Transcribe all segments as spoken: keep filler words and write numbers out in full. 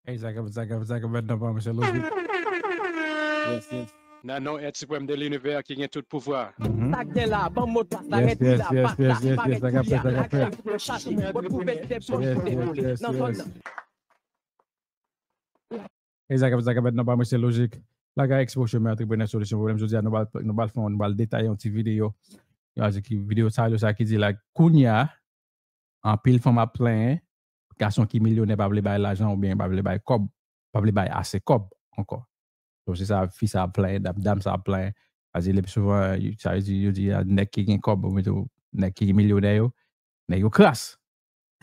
Ey, sa k ap, sa k ap, sa k ap fèt nan pran, mesye Lojik. Yes, yes. Nan non Èt Siprèm de Linivè ki gen tout pouvwa. Sa k gen la, ban m modpas la, redi la, pas la, spaghetti a, lakay pou yo chache, bòt pou vèt tèt, bòt pou tèt, nan zòn nan. Ey, sa k ap, sa k ap fèt nan pran, mesye Lojik. Lakay Expo, Chemen Antreprenè Solisyon Pwoblèm. Jodi a, nou pral, nou pral fè, nou pral detaye yon ti videyo. Yon ti videyo sa, sa ki di la, kounye a, anpil fanm ap plenyen, gason ki milyonè pa vle bay lajan oubyen pa vle bay kòb, pa vle bay ase kòb ankò. So, se sa fi sa ap plenyen, dam, dam sa ap plenyen. Paske lepi souvan, sa yo di, yo di, a, nèg ki gen kòb, oubyen tou, nèg ki milyonè yo, nèg yo kras.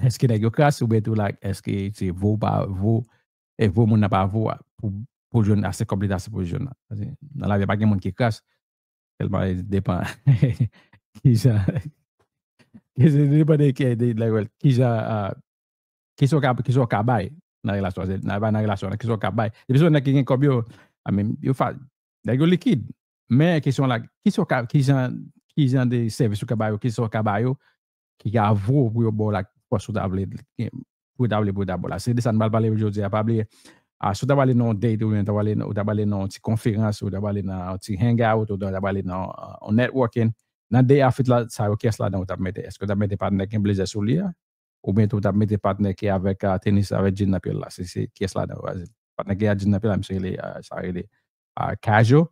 Èske nèg yo kras, oubyen tou, like, èske se vo pa vo, e vo moun nan pa vo a, pou, pou l jwenn ase kòb li ta sipoze jwenn nan. Paske nan lavi a pa gen moun ki kras, tèlman li depan kijan, kijan, depan de, de, de, de, kijan, ah, kisa w ka, kisa w ka bay nan relasyon an, se nan, pa nan relasyon an, kisa w ka bay. Depi se yon nèg ki gen kòb yo, I mean, yo fa, nèg yo likid. Men kesyon la, kisa w ka, kijan, kijan de sèvis ou ka ba yo, kisa w ka ba yo, ki ka vo pou yo ba w la fòs ou ta vle, pou yo ta vle pou yo ta ba w la. Se de sa n pral pale jodi a, pa bliye. Ah, si w ta prale nan yon date, oubyen w ta prale, ou ta prale nan yon ti konferans, ou ta prale nan yon ti hangout, ou ta prale nan uh, yon networking, nan day outfit la, sa yo kiyès ladan ou t ap mete? Èske w t ap mete patnè ki gen blezè sou li a? Oubyen tou w t ap mete patnè ki avèk uh, tenis avèk jean nan pye l la? Se, se kiyès ladan? Patnè ki gen jean nan pye l la, misye rele, uh, sa rele uh, casual.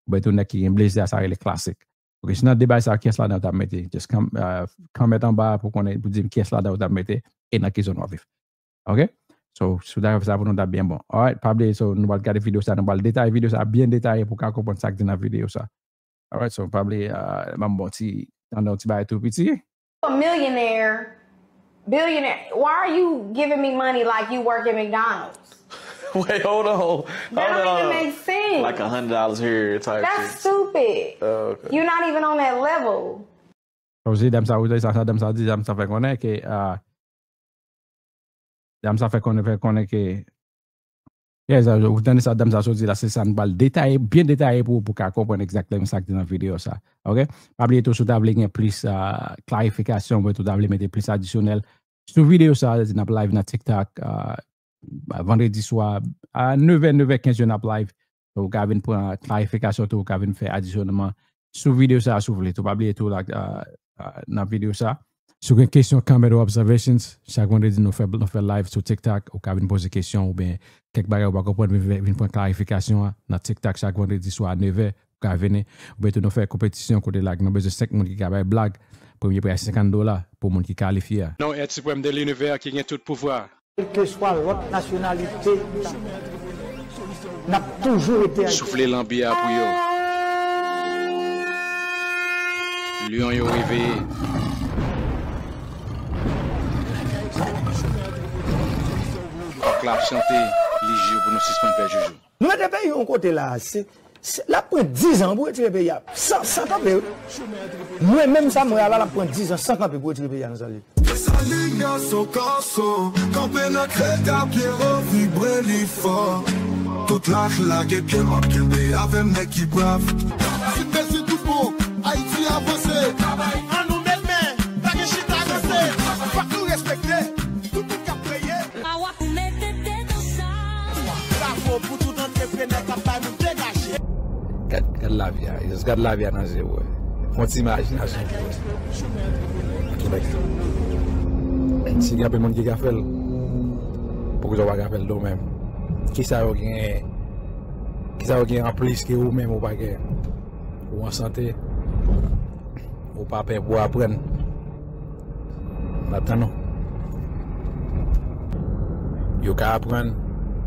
Oubyen tou nèg ki gen blezè a, sa rele klasik. Ok, si nan de bagay sa, kiyès ladan w t ap mete? Just kòm, uh, kòmante anba pou konnen, pou di m kiyès ladan w t ap mete e nan ki zòn w ap viv. Ok? So, si w ta fè sa pou nou, t ap byen bon. Alright, pa bliye, so, nou pral gade videyo sa, nou pral detaye videyo sa, byen detaye pou w ka konprann sa k di nan videyo sa. Alright, so, pa bliye, uh, ban m bon ti, tande yon ti bagay tou piti. A millionaire, billionaire. Why are you giving me money like you work at McDonald's? Wait, hold on. That don't even make sense. Like a hundred dollars here type That's shit. Stupid. Oh, okay. You're not even on that level. Sa w di dam sa, ou di sa, sa dam sa di, dam sa fè konnen ke, ah, dam sa fè konnen, fè konnen ke, yeah, sa, ou tande sa dam sa sot di la, se sa n pral detaye, byen detaye pou, pou w ka konprann egzakteman sa k di nan videyo sa. Ok? Pa bliye tou, si w ta vle gen plis, ah, klarifikasyon, oubyen tou w ta vle mete plis adisyonèl sou videyo sa, n ap live nan TikTok, ah, vandredi swa, a nevè, nevè kenz yo n ap live. Ou ka vin pran klarifikasyon tou, ou ka vin fè adisyonman sou videyo sa, si w vle tou. Pa bliye tou, la, ah, ah, nan videyo sa. Si w gen kesyon, comment or observations, chak vandredi nou fè, nou fè live sou TikTok, ou ka vin poze kesyon oubyen kèk bagay ou pa konprann, vin, vin pran klarifikasyon an nan TikTok chak vandredi swa a nevè, ou ka vini. Oubyen tou nou fè konpetisyon kote la, nou bezwen senk moun ki ka bay blag, premye pri a senkant dola pou moun ki kalifye a. Non Èt Siprèm de Linivè ki gen tout pouvwa. Kèlkeswa lòt nasyonalite, n ap toujou rete Ayisyen. Soufle lanbi a pou yo. Lyon yo reveye. Kòk la ap chante, li jou pou nou sispann fè joujou. Nou mete peyi yon kote la, se, se, l ap pran diz an pou retire peyi a. San, san kanpe, wi. Mwen menm sa m wè a la, l ap pran diz an san kanpe pou retire peyi a, mezanmi. Desalin gason, gason, kanpe nan kreta, Pyero vibre li fò. Tout lach lage pye, m ap kenbe avè m nèg ki brav. Site si tout bon, Ayiti avanse. Annou met men, pa gen chita ranse. Fòk nou respekte tout moun k ap preye. Bravo pou tout antreprenè k ap bay moun degaje. Gad, gad lavi a, just gad lavi a nan je w. Fè yon ti imajinasyon pou wè. Si gen anpil moun ki ka fè l, poukisa w pa ka fè l tou menm? Kisa yo gen, kisa yo gen anplis ke ou menm ou pa gen? Ou an sante, ou pa pè pou aprann. N ap tann ou. Yo ka aprann,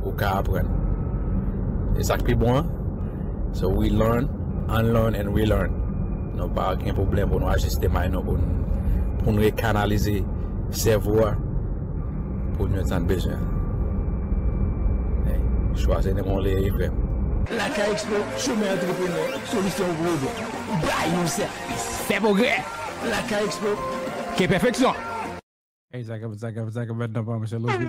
ou ka aprann. E sa k pi bon an, so we learn, unlearn and relearn. Nou pa gen pwoblèm pou nou ajiste may nou, pou n, pou n rekanalize sèvo a pou nou jwenn sa n bezwen. Chwazi nan yon lè evè. Lakay Expo, chemen antreprenè, solisyon pou pwojè. Bay yon sèvis. Fè pwogrè. Lakay Expo. Ke pèfeksyon. Ey, sa k ap, sa k ap, sa k ap fèt nan pran, mesye Lojik.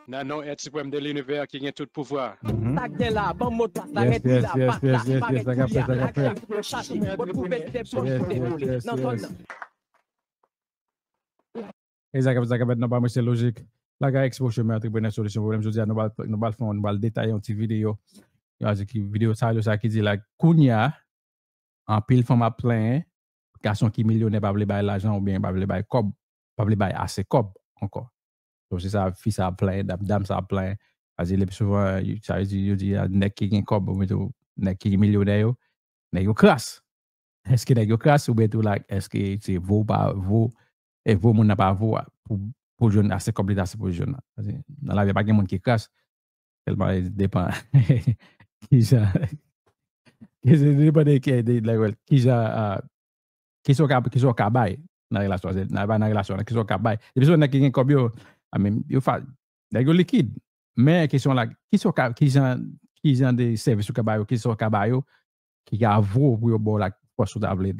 Nan non Èt Siprèm de Linivè ki gen tout pouvwa. Sa k gen la, ban m modpas la, redi la, pas la, spaghetti a, lakay pou yo chache, bòt pou vèt tèt, bòt pou tèt, nan zòn nan. Ey, sa k ap, sa k ap fèt nan pran, mesye Lojik. Lakay Expo, Chemen Entrepreneur Solution Problem. Jodi a, nou pral, nou pral fè, nou pral detaye yon ti videyo. Yon ti videyo sa, sa ki di, like, kounye a, anpil fanm ap plenyen, gason ki milyonè pa vle bay lajan oubyen pa vle bay kòb, pa vle bay ase kòb ankò. So, se sa, fi sa ap plenyen, dam, dam sa ap plenyen. Paske le pi souvan, yo, sa yo di, yo di, a, nèg ki gen kòb, oubyen tou, nèg ki milyonè yo, nèg yo kras. Èske nèg yo kras, oubyen tou, like, èske se vo pa vo, e vo moun nan pa vo a, pou, pou jwenn ase kòb li ta sipoze jwenn nan. Paske nan lavi a pa gen moun ki kras, tèlman e depan kijan, e depan de, de, de, like, well, kijan, ah, kisa w ka, kisa w ka bay nan relasyon an, se nan, pa nan relasyon an, kisa w ka bay. Depi se yon nèg ki gen kòb yo, I mean, yo fa, nèg yo likid. Men kesyon la, kisa w ka, kijan, kijan de sèvis ou ka ba yo, kisa w ka ba yo, ki ka vo pou yo ba w la fòs ou ta vle,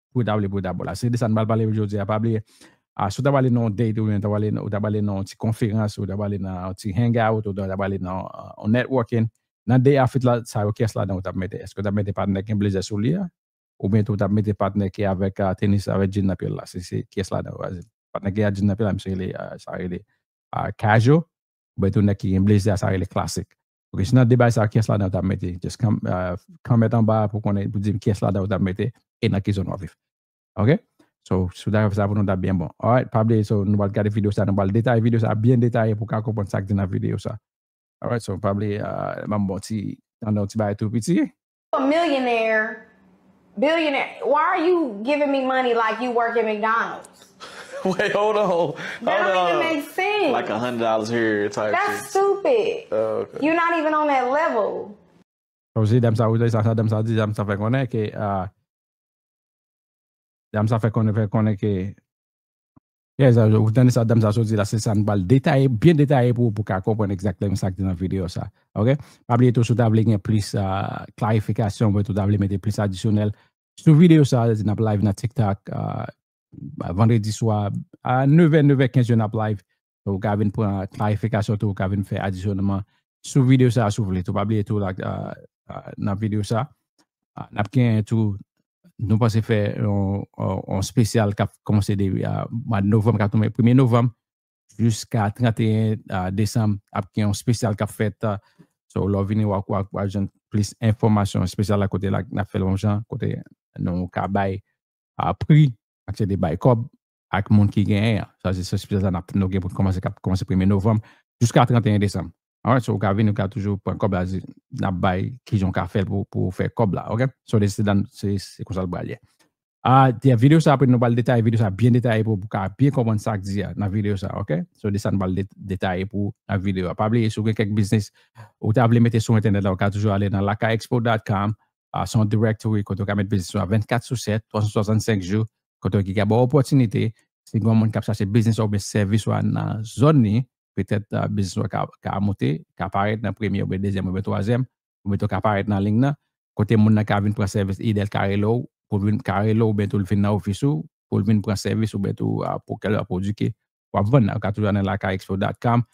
pou yo ta vle, pou yo ta ba w la. Se de sa n pral pale jodi a, pa bliye. Ah, si w ta pale nan yon date oubyen ta pale, ou ta pale nan yon ti konferans, ou ta pale nan yon ti hangout, ou ta pale nan uh, yon networking, nan day outfit la, sa yo kiyès ladan ou t ap mete? Èske w t ap mete patnè ki gen blezè sou li a? Oubyen tou w t ap mete patnè ki avèk uh, tenis avèk jean nan pye l la? Se, se kiyès ladan ou? Patnè ki a jean nan pye l la, misye rele, uh, sa rele uh, casual. Oubyen tou nèg ki gen blezè a, sa rele klasik. Ok, si nan de bagay sa, kiyès ladan ou t ap mete? Just kòm, uh, kòmante anba pou konnen, pou di m kiyès ladan ou t ap mete e nan ki zòn w ap viv. Ok? So, si w ta fè sa pou nou, t ap byen bon. Alright, pa bliye, so, nou pral gade videyo sa, nou pral detaye videyo sa, byen detaye pou w ka konprann sa k di nan videyo sa. Alright, so, pa bliye, uh, ban m bon ti, tande yon ti bagay tou piti. A millionaire, billionaire. Why are you giving me money like you work at McDonald's? Wait, hold on. That Hold don't even on. Make sense. Like a hundred dollars here type That's shit. Stupid. Oh, okay. You're not even on that level. Sa vle di dam sa, ou tande sa, sa dam sa di, dam sa fè konnen ke, ah, dam sa fè konnen, fè konnen ke, yeah, sa, ou tande sa dam sa sot di la, se sa n pral detaye, byen detaye pou, pou ka konprann egzakteman sa k di nan videyo sa. Ok? Pa bliye tou, si w ta vle gen plis, ah, klarifikasyon, oubyen tou w ta vle mete plis adisyonèl sou videyo sa, n ap live nan TikTok, ah, vandredi swa, a nevè, nevè kenz yo n ap live. Ou ka vin pran klarifikasyon tou, ou ka vin fè adisyonman sou videyo sa, si w vle tou. Pa bliye tou, la, ah, ah, nan videyo sa, ah, n ap gen tou, nou panse fè yon, yon, yon spesyal k ap kòmanse depi, ah, mwa novanm, k ap tonbe premye novanm, jiska tranteyen, ah, desanm, ap gen yon spesyal k ap fèt, ah, so, lè w vini, w a, w a, w a jwenn plis enfòmasyon, spesyal la kote la, n ap fè l yon jan, kote nou ka bay, ah, pri, ak se de bay kòb, ak moun ki genyen an. Sa se, se spesyal sa n ap, nou gen pou kòmanse, k ap kòmanse premye novanm, jiska tranteyen desanm. Alright, so, ou ka vini, ou ka toujou pran kòb la, n ap bay kijan w ka fè l pou, pou w fè kòb la, ok? So, de, se dan, se, se konsa l pral ye. Ah, de, videyo sa, apre nou pral detaye videyo sa, byen detaye pou, pou w ka byen konprann sa k di a nan videyo sa, ok? So, de sa n pral de, detaye pou nan videyo a. Pa bliye, si w gen kèk biznis ou ta vle mete sou entènèt la, ou ka toujou ale nan lakayexpo dot com, ah, se yon directory kote w ka met biznis ou a vennkat sou sèt, twa san swasannsenk jou, kote ki ka ba w opòtinite, si gen yon moun k ap chache biznis ou oubyen sèvis ou a nan zòn li, petèt, ah, biznis ou a ka, ka monte, ka parèt nan premye oubyen dezyèm oubyen twazyèm, oubyen tou ka parèt nan liy nan, kote moun nan ka vin pran sèvis, idè l ka rele w, pou l vin ka rele w, oubyen tou l vin nan ofis ou, pou l vin pran sèvis, oubyen tou, ah, pou kèl pwodui ke w ap vann nan. Ou ka toujou al nan lakayexpo dot com,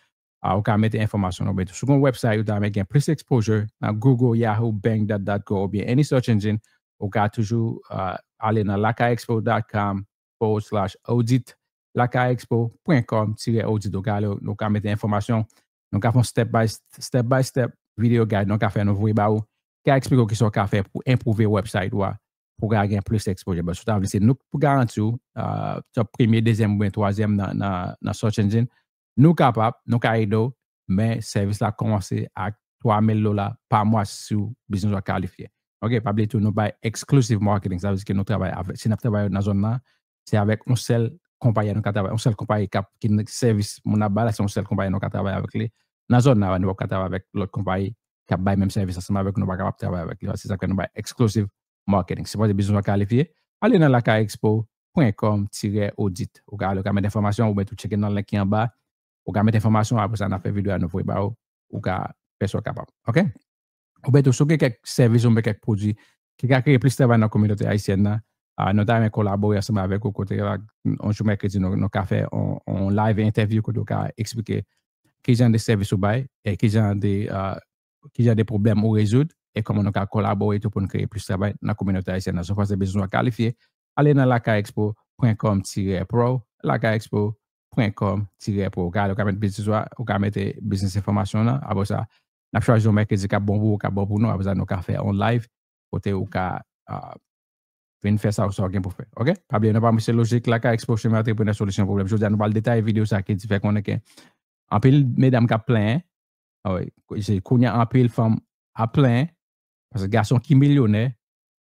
ah, ou ka mete enfòmasyon nou, oubyen tou si w gen yon website, ou ta renmen gen plis exposure nan Google, Yahoo, Bing, dot, dot co, oubyen any search engine, ou ka toujou, ah, ale nan lakayexpo dot com forward slash audit, lakayexpo pwen kòm tirè audit. Ou ka ale, ou ka mete enfòmasyon, nou ka fè yon step by, step by step video guide, nou ka fè nou voye ba ou, ka eksplike w kisa w ka fè pou enpwouve website ou a, pou w ka gen plis exposure. But si w ta vle se nou k pou garanti w, ah, top premye, dezyèm oubyen twazyèm nan, nan, nan search engine, nou kapab, nou ka ede w, men sèvis la kòmanse ak twa mil dola pa mwa si w biznis ou a kalifye. Ok, pa bliye tou, nou bay exclusive marketing, sa vle di ke nou travay avèk, si n ap travay nan zòn nan, se avèk yon sèl konpayi nou ka travay, yon sèl konpayi k ap, ki n-, sèvis moun ap bay la, se yon sèl konpayi nou ka travay avèk li. Nan zòn nan, nou p ap ka travay avèk lòt konpayi k ap bay menm sèvis ansanm avèk nou, nou pa kapab travay avèk li. Se sa k fè nou bay exclusive marketing. Si w panse biznis ou a kalifye, ale nan lakayexpo pwen kòm tirè audit. Ou ka ale, ou ka mete enfòmasyon, oubyen tou tcheke nan link ki anba. Ou ka mete enfòmasyon, apre sa, n ap fè videyo a, nou voye ba ou. Ou ka fè sa w kapab. Ok? Oubyen tou, si w gen kèk sèvis oubyen kèk pwodui ki ka kreye plis travay nan kominote ayisyèn nan, ah, nou ta renmen kolabore ansanm avèk ou, kote la, yon jou mèkredi, nou, nou ka fè yon, yon live entèvyou kote w ka eksplike ki jan de sèvis ou bay, e ki jan de, ah, ki jan de pwoblèm ou rezoud, e kòman nou ka kolabore tou pou n kreye plis travay nan kominote ayisyèn nan. Si w panse biznis ou a kalifye, ale nan lakayexpo pwen kòm tirè pro, lakayexpo pwen kòm tirè pro. Ou ka ale, ou ka mete biznis ou a, ou ka mete biznis enfòmasyon lan. Apre sa, n ap chwazi yon mèkredi k ap bon pou ou, k ap bon pou nou. Apre sa, nou ka fè yon live kote ou ka ah, vin fè sa ou sa w gen pou fè. Ok? Pa bliye, nou pa mouche lojik la ka ekspo chemen antreprenè solisyon pwoblèm. Jodi a, nou pral detaye videyo sa ki di fè konnen ke anpil medam k ap plenyen. Ah wi, se kounye a anpil fanm ap plenyen. Paske gason ki milyonè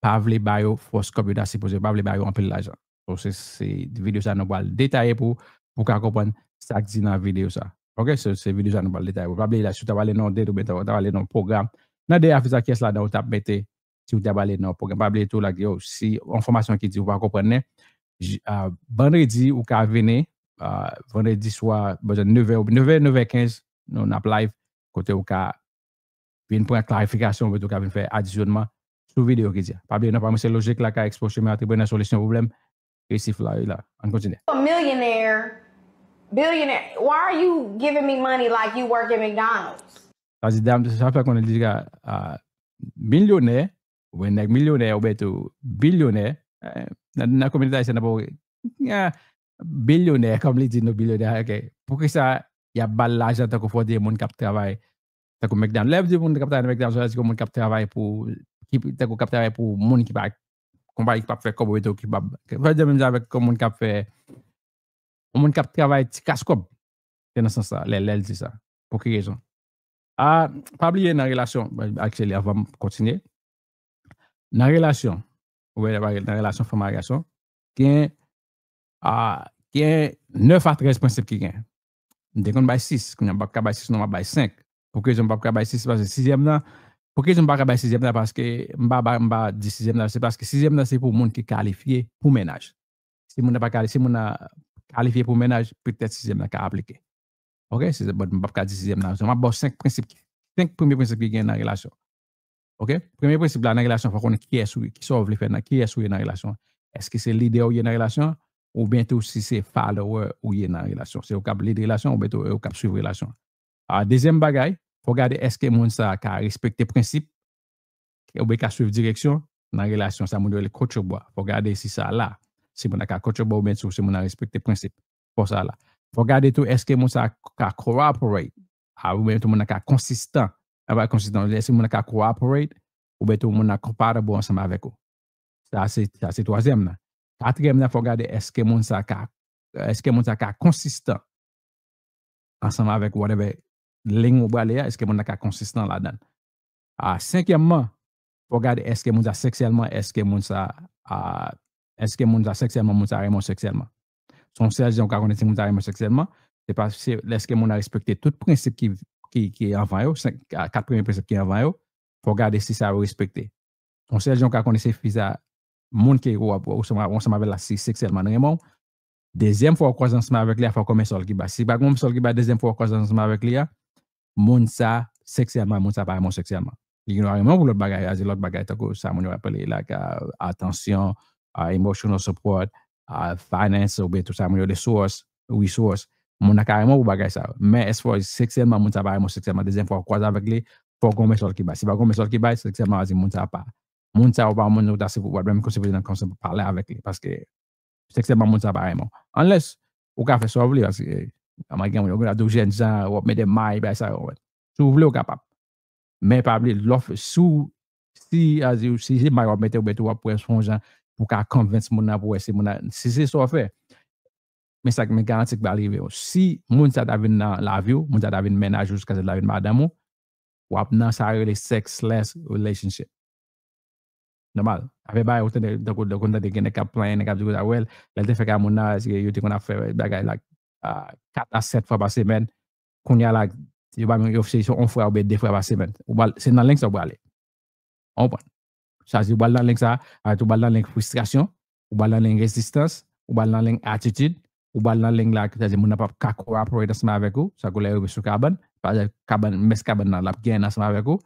pa vle ba yo fòs kòb yo ta sipoze, pa vle ba yo anpil lajan. So, se, se videyo sa nou pral detaye pou, pou ka konprann sa k di nan videyo sa. Ok? Se, se videyo sa nou pral detaye pou. Pa bliye la, si w ta pale nan yon date oubyen ta, ta pale nan yon pwogram, nan de afè sa, kiyès ladan ou t ap mete si w ta pale nan yon pwogram? Pa bliye tou la, yo, si yon fòmasyon ki di ou pa konprann nen, j- ah, vandredi ou ka vini, ah, vandredi swa, bezwen nevè, nevè, nevè kenz, nou n ap live, kote ou ka vin pran klarifikasyon, oubyen tou ka vin fè adisyonman sou videyo ki di a. Pa bliye, nou pa mouche lojik la ka ekspo chemen antreprenè solisyon pwoblèm. Resi Florida. Ann kontinye. A millionaire, billionaire. Why are you giving me money like you work at McDonald's? Sa di dam, sa fè konnen li ka ah, milyonè, oubyen nèg milyonè, oubyen tou bilyonè. Eh, nan, nan kominote ayisyèn nan pa ah, bilyonè, kòm li di nou bilyonè, ok. Poukisa y ap ba l lajan tankou fò di moun k ap travay tankou McDonald. Lè m di moun k ap travay nan McDonald, sa vle di ke moun k ap travay pou ki tankou k ap travay pou moun ki pa konpayi ki p ap fè kòb ou ki p ap fè di menm jan avèk yon moun k ap fè yon moun k ap travay ti kas kòb. Se nan sans sa lè lè l di sa. Pou ki rezon? Ah, pa bliye nan relasyon, actually, avan m kontinye. Nan relasyon, ou wè nan relasyon fanm ak gason, gen ah, gen nèf a trèz prensip ki gen. M te konn bay sis, kounye a m p ap ka bay sis non, m ap bay senk. Pou ki rezon m p ap ka bay sis? Paske sizyèm nan, pou ki rezon m pa ka bay sizyèm nan? Paske m pa, ba- m pa di sizyèm nan, se paske sizyèm nan se pou moun ki kalifye pou mennaj. Si moun nan pa kali, si moun nan kalifye pou mennaj, petèt sizyèm nan ka aplike. Ok? Se, but m p ap ka di sizyèm nan. So, m ap ba w senk prensip, senk premye prensip ki gen nan relasyon. Ok? Premye prensip la nan relasyon, fò w konnen kiyès ou ye, kisa w vle fè nan, kiyès ou ye nan relasyon. Èske se lidè ou ye nan relasyon, oubyen tou si se follower ou ye nan relasyon. Se ou k ap lead relasyon, oubyen tou ou k ap swiv relasyon. Ah, dezyèm bagay, fò w gade èske moun sa a ka respekte prensip, oubyen ka swiv direksyon nan relasyon sa moun yo rele coachable. Fò w gade si sa la, si moun nan ka coachable oubyen tou si moun nan respekte prensip. Fò sa la. Fò w gade tou èske moun sa a ka cooperate, ah, oubyen tou moun nan ka konsistan. Anba konsistan, èske moun nan ka cooperate, oubyen tou moun nan compatible ansanm avèk ou. Sa se, sa se twazyèm nan. Katriyèm nan, fò w gade èske moun sa ka, èske moun sa ka konsistan ansanm avèk whatever liy ou prale a, èske moun nan ka konsistan ladan l. Ah, senkyèmman, fò w gade èske moun sa seksyèlman, èske moun sa, ah, èske moun sa seksyèlman, moun sa renmen w seksyèlman. Se yon sèl jan ou ka konnen si moun sa renmen w seksyèlman, se pa se lèske moun nan respekte tout prensip ki, ki, ki anvan yo, senk, ah, kat premye prensip ki anvan yo, fò w gade si sa yo respekte. Se yon sèl jan ou ka konnen se fi sa, moun ke ou ap, ou ansanm avè l la, si seksyèlman l renmen w, dezyèm fwa w kwaze ansanm avèk li a, fò w konn men sòl ki bay. Si pa gen yon sòl ki bay, dezyèm fwa w kwaze ansanm avèk li a, moun sa, seksyèlman, moun sa pa renmen w seksyèlman. Li gen dwa renmen w pou lòt bagay, a di lòt bagay, tankou sa moun yo ap rele la, ka, atansyon, ah, emotional support, ah, finance, oubyen tou sa moun yo, resource, resource. Moun nan ka renmen w pou bagay sa yo. Men as far as seksyèlman, moun sa pa renmen w seksyèlman, dezyèm fwa w kwaze avèk li, fò w gen yon men sòl ki bay. Si pa gen yon men sòl ki bay, seksyèlman, a di moun sa pa. Moun sa yo pa moun ou ta sipo-, w ap menm konsipoze nan konsèp pale avèk li, paske seksyèlman moun sa pa renmen w. Unless ou ka fè sa w vle, paske, eh, kòman gen moun yo ap di w jèn jan, w ap mete may, bay sa yo. Si w vle, ou kapab. Men pa bliye, lè w fè, si w, si, a di, si se may w ap mete, oubyen tou w ap wè se yon jan pou w ka convince moun nan, pou wè si moun nan, si se sa w fè, men sa k, men garanti k pral rive w. Si moun sa ta vin nan lavi w, moun sa ta vin mennaj ou jiskaske l ta vin madanm ou, w ap nan sa yo rele sexless relationship. Nòmal. Afè bagay ou tande, tankou, tankou tande gen nèg k ap plenyen, nèg k ap di konsa, well, lè l te fèk ak moun nan, èske yo te konn ap fè bagay la, ah, kat a sèt fwa pa semèn. Kounye a la, yo pa menm, yo se yon fwa oubyen de fwa pa semèn. Ou pral, se nan liy sa ou prale. Ou konprann? Sa di ou pral nan liy sa, arèt ou pral nan liy fristrasyon, ou pral nan liy rezistans, ou pral nan liy atitid, ou pral nan liy la, sètadi moun nan p ap ka cooperate ansanm avèk ou, sa kou lè rive sou kabann, pa egzanp, kabann, mès kabann nan, l ap gen ansanm avèk ou,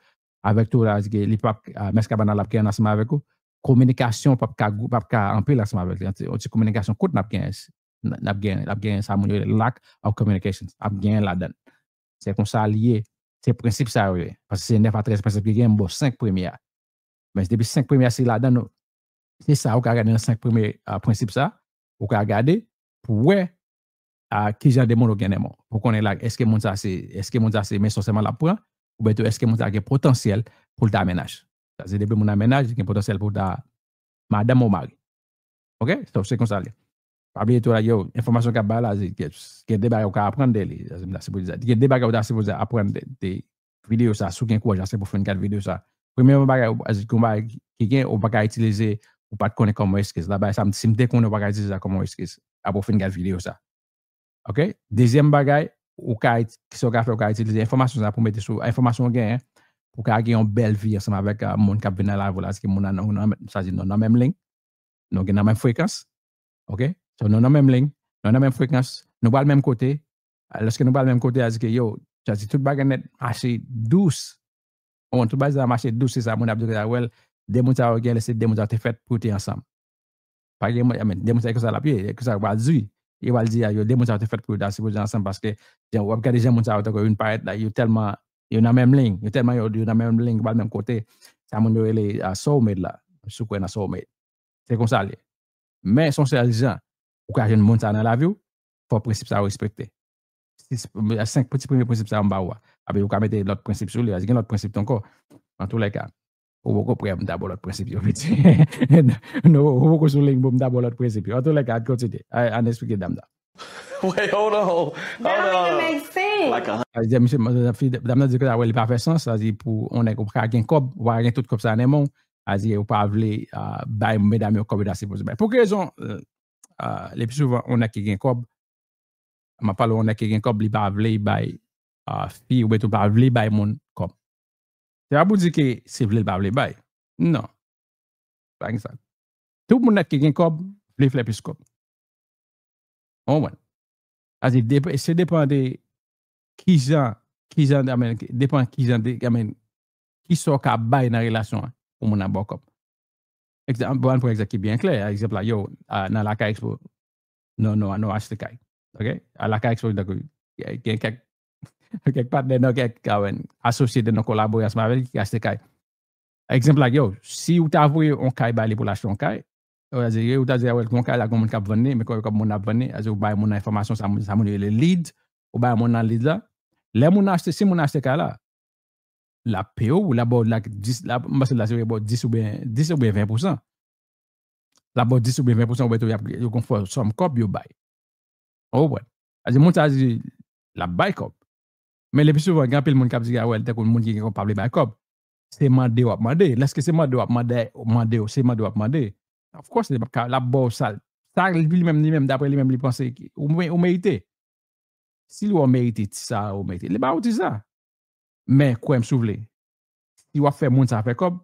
avèk tou la, li p ap, ah, mès kabann nan, l ap gen ansanm avèk ou, kominikasyon p ap ka, p ap ka anpil ansanm avèk li, yon ti, yon ti kominikasyon kout n ap gen, n ap gen, n ap gen sa moun yo rele lack of communication, ap gen ladan l. Se konsa l ye, se prensip sa yo ye, paske se nèf a trèz prensip ki gen, m ba w senk premye a. Men depi senk premye a, se ladan nou, se sa ou ka gade nan senk premye, ah, prensip sa, ou ka gade pou wè a ki jan de moun ou gen nan men w. Pou konnen la, èske moun sa se, èske moun sa se men sèlman l ap pran, oubyen tou èske moun sa gen potansyèl pou l ta mennaj. Sa se depi moun nan mennaj, li gen potansyèl pou l ta madanm ou mari. Ok? So, se konsa l ye. Pa bliye tou la, yo, enfòmasyon k ap bay la, gen de bagay ou ka aprann de li. Gen de bagay ou ta sipoze aprann de, de videyo sa, si w gen kouraj ase pou fin gad videyo sa. Premye bagay, ou, gen bagay ki gen, ou pa ka itilize, ou pa t konnen kòman eskiz. La, bagay sa, si m te konnen, ou pa ka itilize sa kòman eskiz. Apre w fin gad videyo sa. Ok? Dezyèm bagay, ou ka, sa w ka fè, ou ka itilize enfòmasyon sa pou mete sou, enfòmasyon w genyen, pou w ka gen yon bèl vi ansanm avèk uh, moun k ap vin nan lavi w la, se moun nan, nan, sa di nou nan menm liy, nou gen nan menm frekans. Ok? So, nou nan menm liy, nou nan menm frekans, nou pral menm kote. Lòske nou pral menm kote, a di ke yo, sa di tout bagay nèt mache dous. Bon, tout bagay sa mache dous, se sa moun ap di ke, well, de moun sa yo gen, se de moun sa yo te fèt pou te ansanm. Pa gen, I mean, de moun sa yo, sa l ap ye, sa yo pral di. Yo pral di, a, yo, de moun sa yo te fèt pou yo ta sipoze ansanm, paske jan w ap gade jan moun sa yo tankou yo vin parèt la, yo tèlman, yo nan menm liy, yo tèlman yo, yo nan menm liy, yo pral menm kote. Sa moun yo rele uh, soulmate la. Si w kwè nan soulmate. Se konsa l ye. Men se yon sèl jan ou ka jwenn moun sa nan lavi w, fò prensip sa yo respekte. Sis, senk ti premye prensip sa yo m ba ou a. Apre ou ka mete lòt prensip sou li, gen lòt prensip ankò. Antoulèka, ou poko prè pou m ta ba w lòt prensip yo, piti. Non, ou poko sou liy pou m ta ba w lòt prensip yo. Antoulèka, ann kontinye. Ann eksplike dam nan. Wait, hold on. Hold on. That don't even make sense. Like a Sa di, misye, fi, dam nan di ke sa wè li pa fè sans, sa di pou yon nèg ou pa ka gen kòb, ou pa ka gen tout kòb sa nan men w, sa di ou pa vle bay medam yo kòb yo ta sipoze bay. Pou ki rezon, le pi souvan, yon nèg ki gen kòb, m ap pale yon nèg ki gen kòb, li pa vle bay fi, oubyen tou pa vle bay moun kòb. Se pa pou di ke se vle l pa vle bay. Non. Pa gen sa. Tout moun nèt ki gen kòb, vle fè plis kòb. Ou konprann? Sa di, se depan de kijan, kijan, I mean, depan kijan de, I mean, kisa w ka bay nan relasyon an pou moun nan ba w kòb. Egzanp, bon, ann pran egzanp ki byen klè. Egzanp la, yo, nan Lakay Expo, nou, nou, nou achte kay. Ok? A Lakay Expo, gen kèk, kèk patnè, nou, kèk asosye de nou kolabore ansanm avè l ki achte kay. Egzanp la, yo, si ou ta voye yon kay ba li pou l achte yon kay, ou ta di, ou ta di, a, wè, yon kay la, gen moun k ap vann li, men kòb moun ap vann li, sa di ou bay moun nan enfòmasyon, sa moun, sa moun yo rele lead, ou bay moun nan lead la. Lè moun nan achte, si moun nan achte kay la, l ap peye w, l ap ba w dis, m panse la se ba w dis oubyen, dis oubyen ven pousan. L ap ba w dis oubyen ven pousan, oubyen tou y ap, yo gon fò sòm kòb yo bay. Ou konprann? Sa di moun sa di, l ap bay kòb. Men le pi souvan, gen anpil moun k ap di, a, wè, tankou moun ki gen kòb pa vle bay kòb. Se mande w ap mande. Lèske se mande w ap mande, mande w, se mande w ap mande. Of course, li p ap ka, l ap ba w sa l, sa li menm, li menm, dapre li menm, li panse ou merite. Si li wè w merite ti sa, ou merite. Li ba ou ti sa. Men, kwè m si w vle. Si w ap fè moun sa fè kòb,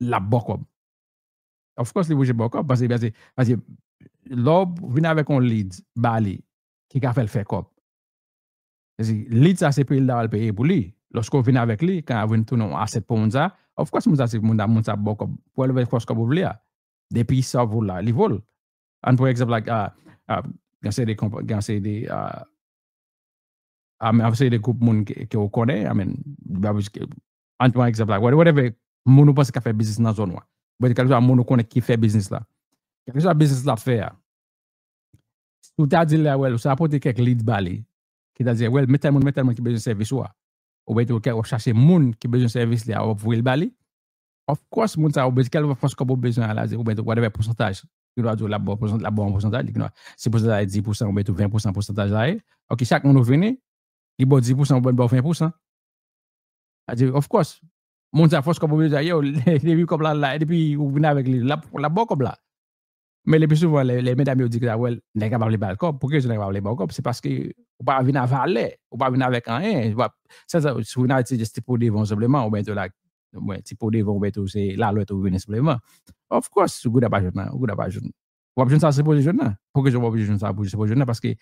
l ap ba w kòb. Of course, li oblije ba w kòb, paske, paske, paske lè w vin avèk yon lead ba li, ki ka fè l fè kòb. Lead sa se peye l ta pral peye pou li. Lòske w vin avèk li, kan ap vin tounen yon asset pou moun sa, of course, moun sa se moun sa, moun sa ap ba w kòb. Pou w fè kòb ou vle a. Depi sa vo la, li vo l. Ann pran egzanp la, gen seri de, gen seri de, a, a, men, seri de gwoup moun ke, ke ou konnen, I mean, ann pran egzanp la, whatever, moun ou panse k ap fè biznis nan zòn ou an. Oubyen kèlkeswa moun ou konnen ki fè biznis la. Kèlkeswa biznis l ap fè a. Si w ta di l, well, ou sa pote kèk lead ba li, ki ta di, well, men tèl moun, men tèl moun ki bezwen sèvis ou a. Oubyen tou, w ap chache moun ki bezwen sèvis li a, w ap voye l ba li. Of course, moun sa, oubyen kèlkeswa kòb ou bezwen a la, oubyen tou, whatever pousantaj. Li dwa di w l ap ba w pousan-, l ap ba w yon pousantaj, li gen dwa, si pousantaj la dis pousan, oubyen tou ven pousan pousantaj la ye. Ok, chak moun ou vini, li ba w dis pousan, oubyen l ba w ven pousan. Sa di, of course, moun sa, fòs kòb ou bezwen a, yo, depi kòb la la, depi ou vin avèk li, l ap, l ap ba w kòb la. Men le pi souvan, lè, lè medam yo di ke, well, nèg la pa vle ba l kòb, pou ki rezon nèg la pa vle ba w kòb? Se paske ou pa vin a valè, ou pa vin avèk anyen. Ou pa, se sa, si w vin avèk ti, just ti po devan w senpleman, oubyen tou la, oubyen ti po devan w, oubyen tou se lalwèt ou vini senpleman. Of course, ou gouda pa jwenn nan, ou gouda pa jwenn. W ap jwenn sa w sipoze jwenn nan. Pou ki rezon w pa oblije jwenn sa w sipoze jwenn nan? Paske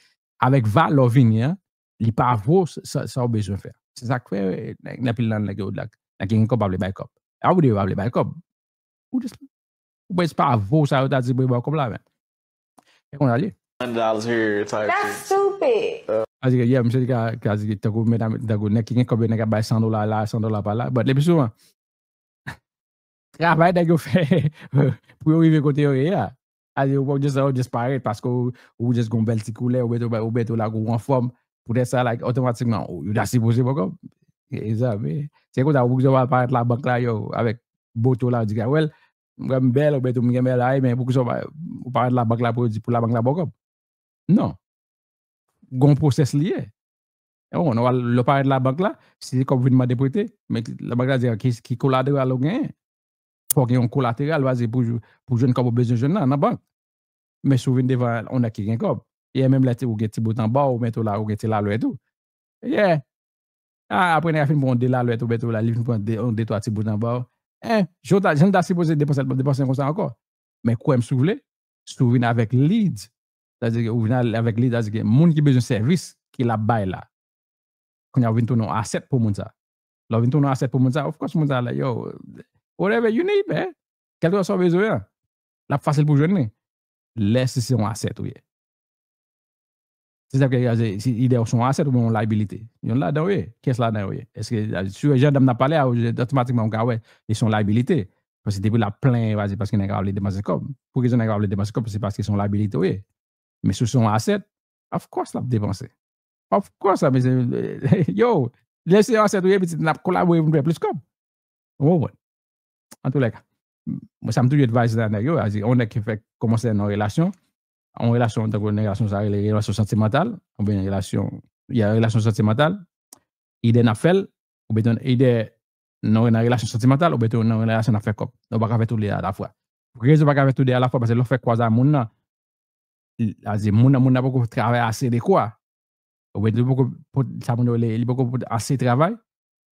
avèk valè w vini an, li pa vo sa, sa w bezwen fè. Se sa k fè, nan, nan pil nan nèg yo, nèg ki gen kòb pa vle bay kòb. A ou de yo pa vle bay kòb. Ou just, ou pa vo sa yo ta di pou yo ba w kòb la, men. E konsa l ye. Hundred dollars here type That's shit. Stupid. Sa di ke, yeah, misye di ka, ka di ke tankou medam, tankou nèg ki gen kòb yo, nèg ap bay san dola la, san dola pa la. But le pi souvan, travay nèg yo fè pou yo rive kote yo ye a. Ou just, ou just parèt paske ou, ou just gon bèl ti koulè, ou mete, ou mete la ou anfòm. Poutèt sa, like, otomatikman, ou, ou ta sipoze pran kòb. E sa, men, se konsa, ou pa parèt labank la, yo, avèk bote w la, ou di, "Well, mwen m bèl, ou mete m gen bèl, ay, men poukisa ou pa, ou parèt labank la pou yo di, pou labank la ba w kòb?" Non. Gon pwosès li ye. E bon, lè w parèt labank la, si kòb vin mande prete, men labank la di, "Ki, ki kolateral ou genyen?" Fò w gen yon kolateral, baze pou, pou jwenn kòb ou bezwen jwenn nan, nan bank. Men si w vin devan yon nèg ki gen kòb, e menm lè ou gen ti bout anba w, ou mete w la, ou gen ti lalwèt tou. Yeah. Ah, apre nèg la fin pran yon de lalwèt, ou mete w la, li fin pran de, yon de twa ti bout anba w. Eh, jan w ta, jan l ta sipoze depanse, depanse konsa ankò. Men kwè m si w vle, si w vin avèk lead, sa vle di ke ou vin al-, avèk lead, sa vle di ke moun ki bezwen sèvis, ki l ap bay la. Kounye a, ou vin tounen yon asset pou moun sa. Lè w vin tounen yon asset pou moun sa, of course, moun sa, like, yo, whatever you need, man. Kèlkeswa sa w bezwen an, l ap fasil pou w jwenn li. Lè si se yon asset ou ye. Se sa k fè, se, se, either w se yon asset oubyen yon liability. Yonn ladan w ye. Kiyès ladan yo ye? Èske, si w jan dam nan pale a, ou otomatikman ou ka wè, li se yon liability. Paske depi l ap plenyen, paske, paske nèg la pa vle depanse kòb. Pou rezon nèg la pa vle depanse kòb, se paske se yon liability ou ye. Men si w se yon asset, of course l ap depanse. Of course, sa, mesye, yo, lè se yon asset ou ye, pitit, n ap kolabore pou n fè plis kòb. Ou konprann? Antoulèka, mwen, sa m toujou advise nan nèg yo, a di, yon nèg ki fèk kòmanse nan yon relasyon, yon relasyon, tankou yon relasyon, sa rele relasyon santimantal, oubyen relasyon, y a relasyon santimantal, either n ap fè l, oubyen either nou nan relasyon santimantal, oubyen nou nan relasyon n ap fè kòb. Nou pa ka fè tou de a lafwa. Pou ki rezon pa ka fè tou de a lafwa? Paske lè w fè kòb a moun nan, a di moun nan, moun nan poko travay ase dekwa. Oubyen li poko, sa moun yo rele, li poko pote ase travay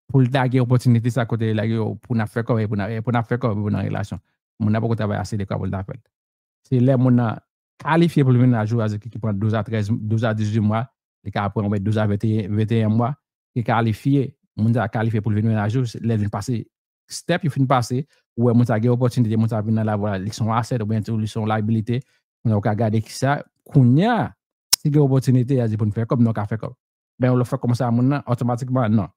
pou l ta gen opòtinite sa kote, like, yo, pou n ap fè kòb, pou n ap, pou n ap fè kòb, pou nan relasyon. Moun nan poko travay ase dekwa pou l ta fè l. Se lè moun nan kalifye pou l vin nan jou a, ki pran douz a trèz, douz a dizuit mwa, li ka pran oubyen douz a venteyen, venteyen mwa, li kalifye, moun sa kalifye pou l vin nan jou, lè l vin pase step yo fin pase, ou wè moun sa gen opòtinite, moun sa vin nan lavwa, li se yon asset oubyen tou li se yon liability, kounye a ou ka gade kisa, kounye a, si gen opòtinite, a di pou n fè kòb, nou ka fè kòb. Men lè w fè kòb sa moun nan, otomatikman, non.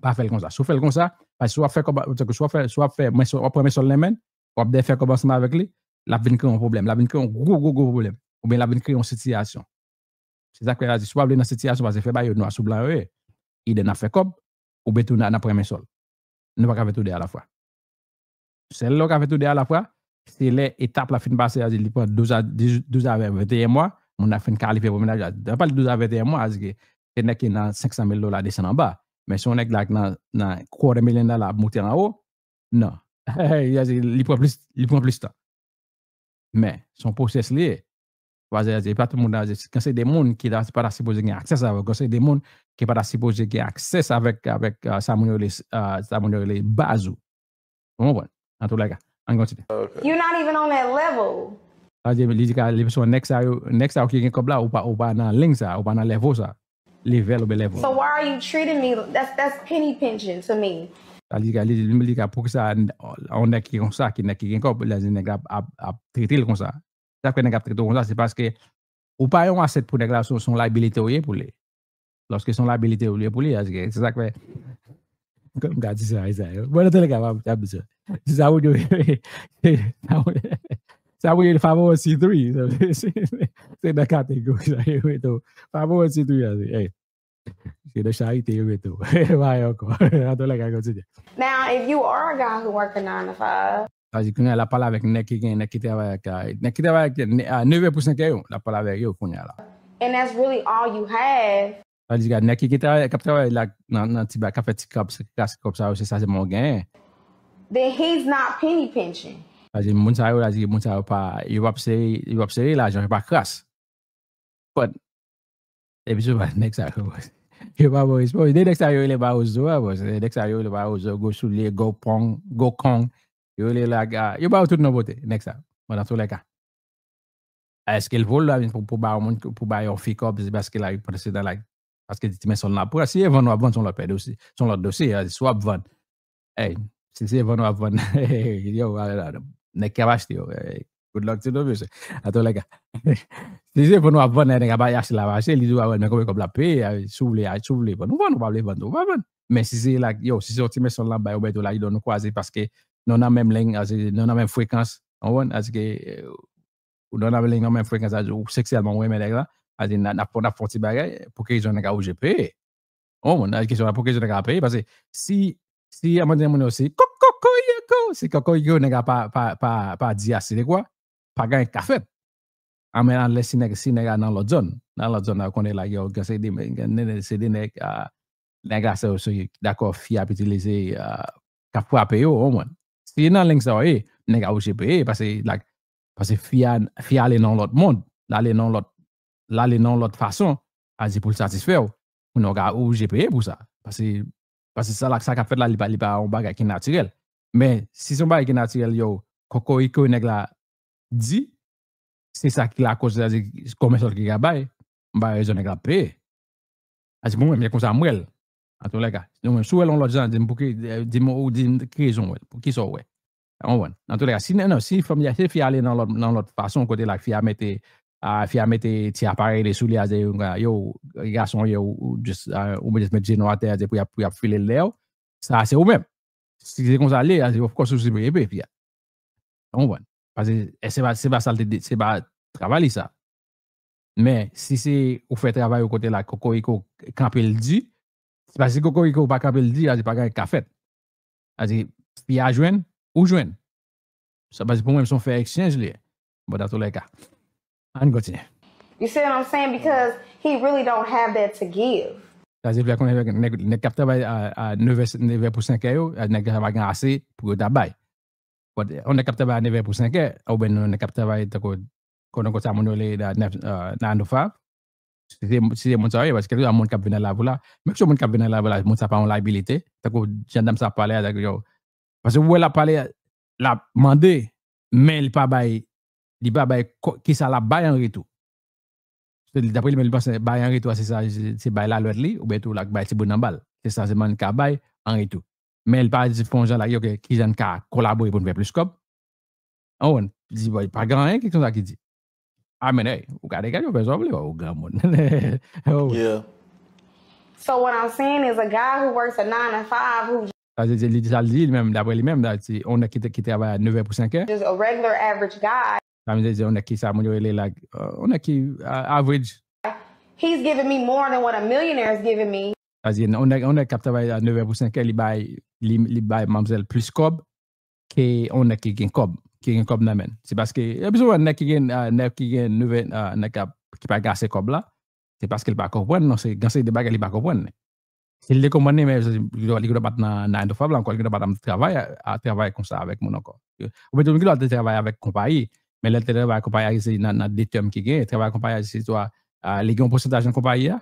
Pa fè l konsa. Si w fè l konsa, paske si w ap fè kòb, si w ap fè, si w ap fè, men si w ap pran men sòl nan men, w ap dèyè fè kòb ansanm avèk li, l ap vin kreye yon pwoblèm, l ap vin kreye yon gwo, gwo, gwo pwoblèm. Oubyen l ap vin kreye yon sitiyasyon. Se sa k fè a di, si w pa vle nan sitiyasyon, paske fè bagay yo nwa sou blan yo ye. Either n ap fè kòb, oubyen tou n ap pran men sòl. Nou pa ka fè tou de a lafwa. Sèl lè w ka fè tou de a lafwa, se lè etap la fin pase, a di li pran douz a, douz a venteyen mwa, moun nan fin kalifye pou mennaj la. Lè w pale douz a venteyen mwa, a di ke se nèg ki nan senk san mil dola desann anba. Men si yon nèg la nan, nan quarter million dola ap moute anwo, non. Li pran plis, li pran plis tan. Men, se yon pwosès li ye. Paske se pa tout moun, kan se de moun ki ta, pa ta sipoze gen aksè avèk, kan se de moun ki pa ta sipoze gen aksè avèk, avèk, ah, sa moun yo rele, ah, sa moun yo rele baz ou. Ou konprann? Antoulèka, ann kontinye. You're not even on that level. Sa vle di, li di ka, li se nèg sa yo, nèg sa yo ki gen kòb la, ou pa, ou pa nan liy sa, ou pa nan level sa. Level oubyen level. So why are you treating me? That's, that's penny pinching to me. Sa li ka, li, li, li ka, poukisa yon nèg ki konsa, ki nèg ki gen kòb, la di nèg la ap, ap, ap trete l konsa. Sa fè nèg ap trete w konsa, se paske ou pa yon asset pou nèg la, se, se yon liability ou ye pou li. Lòske se yon liability ou ye pou li, se sa k fè. M ka di sa, e sa, yo. Bon, nan tou lè ka, m ap di sa. Se sa ou di, sa ou di, favor C three. Se, se, se nan kategori sa, yo, yo, favor C three, a, se, hey. Se nan charite, yo, mete w. Pa ankò. Nan tou lè ka, kontinye. Now, if you are a guy who work a nine to five, Sa di, kounye a, l ap pale avèk nèg ki gen, nèg ki travay ak, ah, nèg ki travay ak, ah, neve pou senk yo, l ap pale avèk yo kounye a la. And that's really all you have. Sa di, gad, nèg ki, ki travay, k ap travay la, nan, nan ti ba, k ap fè ti kòb, se kras kòb sa yo, se sa sèlman w genyen. Then he's not penny pinching. Sa di, moun sa yo, sa di, moun sa yo pa, yo p ap sere, yo p ap sere lajan, yo pa kras. But, epi sou nèg sa yo, yo pa bon respè. De nèg sa yo rele Mawozo a, bon, se nèg sa yo rele Mawozo, gwo soulye, gwo pong, gwo kong. Yo rele laga, yo ba yo tout non pote, nèg sa. Bon, nan tou lè ka. Èske l vo l la pou, pou ba yon moun, pou ba yon fi kòb, se paske la, li panse nan la, paske li di, men sòl nan pran. Si e vann w ap vann, se yon lòt pè dosye, se yon lòt dosye, si w ap vann. Hey, si se vann w ap vann, yo, nèg k ap achte yo, hey, good luck to them, mesye. An tou lè ka, si se vann w ap vann, nèg ap achte la, achte, li di w, a, men konbyen kòb l ap peye, a, si w vle, a, si w vle vann, ou vann, ou pa vle vann, ou pa vann. Men si se la, yo, si se yon ti mesyon l ap bay, ou mèt ou la, li don nou kwaze paske nou nan menm liy, a, se, nou nan menm frekans, ou konprann? Paske, eh, ou nan nan nan menm frekans a di ou seksyèlman ou renmen nèg la, a di n ap n ap fè yon ti bagay, pou ki rezon nèg la oblije peye? Ou konprann? Nan kesyon la, pou ki rezon nèg la peye? Paske si si a mande moun yo se kokokoyoko, se kokoyoko nèg la pa pa pa pa di ase de kwa, pa gen anyen k ka fèt. Anmè anlè si nèg si nèg la nan lòt zòn, nan lòt zòn la ou konnen la yo gen se de se de nèg a nèg la se yo se dakò fi ap itilize k ap frape yo ou konprann. Si nan leng sa yo ye, nèg la oblije peye paske la paske fi a fi a ale nan lòt mond, l ale nan lòt l ale nan lòt fason, a di pou l satisfè w, moun nan ka oblije peye pou sa. Paske paske sa la sa k ap fèt la li pa li pa yon bagay ki natirèl. Men si se yon bagay ki natirèl yo, kokoyiko nèg la di, se sa ki lakoz sa di konbyen sòl ki ka bay, m pa rezon nèg la peye. A di pou mwen, men konsa m wè l. Antoulèka, nou menm si w wè l yon lòt jan, di m pou ki di m ou di m ki rezon w wè l, pou ki sa w wè. Ou konprann? Antoulèka, si non, si fanm ya se fi ale nan lòt nan lòt fason kote la fi a mete a fi a mete ti aparèy li sou li a di yo gason yo ou just ou just met jenou atè a di pou y ap pou y ap file l dèyè w, sa se ou menm. Si se konsa l ye, a di of course ou sipoze epe fi a. Ou konprann? Paske se pa se pa sa l te se pa travay li sa. Men si se ou fè travay ou kote la kokoyiko kanpe l di, se pa si kokoyiko pa kanpe l di, a di pa gen anyen k ka fèt. A di fi a jwenn, ou jwenn. Sa pa di pou mwen se yon fè exchange li ye. Bon, dans tous les cas. Ann kontinye. You see what I'm saying? Because he really don't have that to give. Sa se fè konnen nèg nèg k ap travay a a nevè nevè pou senkè yo, nèg sa pa gen ase pou yo ta bay. But yon nèg k ap travay a nevè pou senkè, oubyen yon nèg k ap travay tankou konnen konsa moun yo le nan nan nan nine to five. Si se si se moun sa yo ye, paske kèlkeswa moun k ap vin nan lavi w la, menm si yon moun k ap vin nan lavi w la, moun sa pa yon liability, tankou jan dam sa ap pale a, yo, paske ou wè l ap pale, l ap mande, men li pa bay li pa bay kisa l ap bay an retou. Dapre li menm, li panse bay an retou a se sa, se bay lalwèt li, oubyen tou l ap bay ti bout nan ba l. Se sa sèlman li ka bay an retou. Men li pa di fè yon jan la, yo, ki jan n ka kolabore pou n fè plis kòb. An wè, li di, bon, pa gen anyen ki konsa ki di. A men, hey, ou gade, gade, ou fè sa w vle, ou granmoun. Yeah. So what I'm saying is a guy who works a nine to five who Sa vle di, li di sa l di, li menm, dapre li menm, se yon nèg ki, ki travay a nevè pou senkè. Just a regular average guy. Sa vle di, yon nèg ki sa moun yo rele la, yon nèg ki average. He's giving me more than what a millionaire is giving me. Sa vle di, yon nèg, yon nèg k ap travay a nevè pou senkè, li bay, li, li bay manmzèl plis kòb ke yon nèg ki gen kòb, ki gen kòb nan men l. Se paske, epi souvan nèg ki gen, nèg ki gen nevè, nèg ki pa gen ase kòb la, se paske l pa konprann, non, se gen seri de bagay li pa konprann. Si l te konprann li, men li gendwa pa t nan nine to five la ankò, li gendwa pa t ap travay a travay konsa avèk moun ankò. Oubyen tou li gendwa te travay avèk konpayi, men lè l te travay ak konpayi a se nan nan de tèm ki genyen, travay ak konpayi a se swa li gen yon pousantaj nan konpayi a,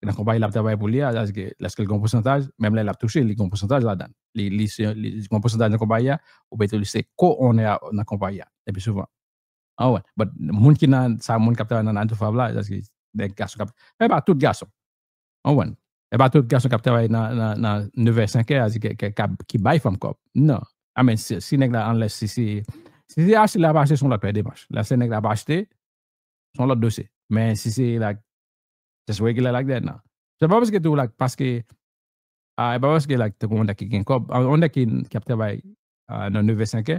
nan konpayi l ap travay pou li a, sètadi ke lèske l gen yon pousantaj, menm lè l ap touche, li gen yon pousantaj ladan l. Li li se li gen yon pousantaj nan konpayi a, oubyen tou li se co-owner nan konpayi a, le pi souvan. An wè, but moun ki nan sa moun k ap travay nan nine to five la, sètadi nèg gason k ap, men pa tout gason. Ou konprann? E pa tout gason k ap travay nan nan nan nevè senkè a ki ki bay fanm kòb. Non. I mean, si, si nèg la anlè si si si se achte l ap achte se yon lòt pè demanch. Lè se nèg la ap achte, se yon lòt dosye. Men si se like just regular like that, non. Se pa paske tou like paske ah, e pa paske like tankou yon nèg ki gen kòb, yon nèg ki ki ap travay nan nevè senkè,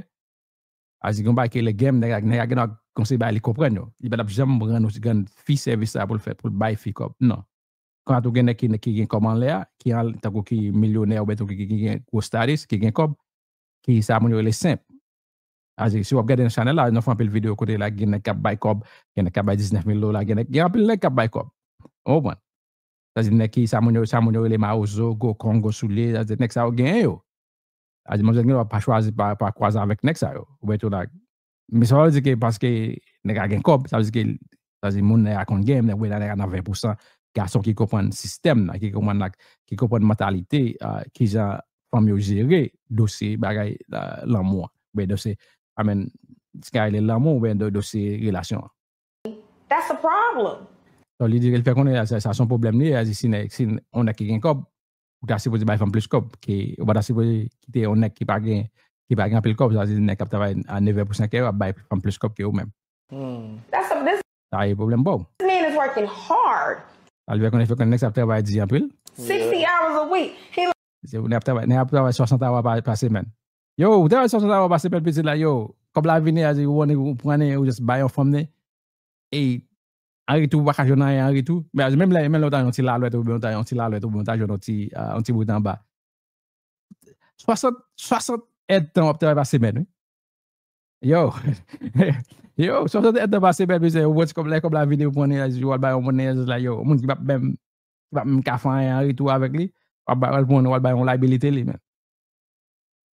a di gon bagay ki rele game, nèg la nèg la gen dwa gon seri bagay li konprann yo. Li pa t ap janm rann yon grenn fi sèvis sa pou l fè pou l bay fi kòb. Non. Konnya tou gen nèg ki ki gen kòb anlè a, ki an tankou ki milyonè oubyen tankou ki ki gen gwo status, ki gen kòb, ki sa moun yo rele simp. Sa vle di si w ap gade nan chanèl la, nou fè anpil videyo kote la gen nèg k ap bay kòb, gen nèg k ap bay diznèf mil dola, gen nèg gen anpil nèg k ap bay kòb. Ou konprann? Sa vle di nèg ki sa moun yo sa moun yo rele mawozo, gwo kong, gwo soulye, sa vle di nèg sa yo genyen yo. Sa vle di manzè gen dwa pa chwazi pa pa kwaze avèk nèg sa yo. Oubyen tou la. Men sa pa vle di ke paske nèg la gen kòb, sa vle di ke sa vle di moun nèg la konn gen, nèg la nan ven pousan gason ki konprann sistèm nan, ki konprann la, ki konprann mantalite, kijan fanm yo jere dosye bagay lanmou an. Oubyen dosye, I mean, sa ka rele lanmou oubyen dosye relasyon an. That's a problem. So li di ke l fè konnen sa se yon pwoblèm li ye, li di si nèg si yon nèg ki gen kòb, ou ta sipoze bay fanm plis kòb ke ou pa ta sipoze kite yon nèg ki pa gen ki pa gen anpil kòb, sa vle di nèg k ap travay a nevè pou senkè yo ap bay fanm plis kòb ke ou menm. That's a this Sa e pwoblèm pa w. man is working hard. Sa l fè konnen fè konnen nèg sa ap travay di anpil. Sixty hours a week. He Se nèg ap travay nèg ap travay swasant awa pa pa semèn. Yo, ou travay swasant awa pa semèn pitit la, yo. kòb la vini, a di, ou pran, ou pran, ou just bay yon fanm, e an retou, ou pa ka jwenn anyen an retou. Men a di, menm lè, menm lè ou ta yon ti lalwèt, oubyen ou ta yon ti lalwèt, oubyen ou ta jwenn yon ti, ah, yon ti bout anba. Swasant, swasant èdtan w ap travay pa semèn, wi. Yo, yo, swasant èdtan pa semèn, mesye, ou pran ti kòb la, kòb la vini, ou pran, ou al bay yon moun, yo, moun ki p ap menm, ki p ap menm ka fè anyen an retou avèk li, w ap bay, w al pran, w al bay yon liability li, men.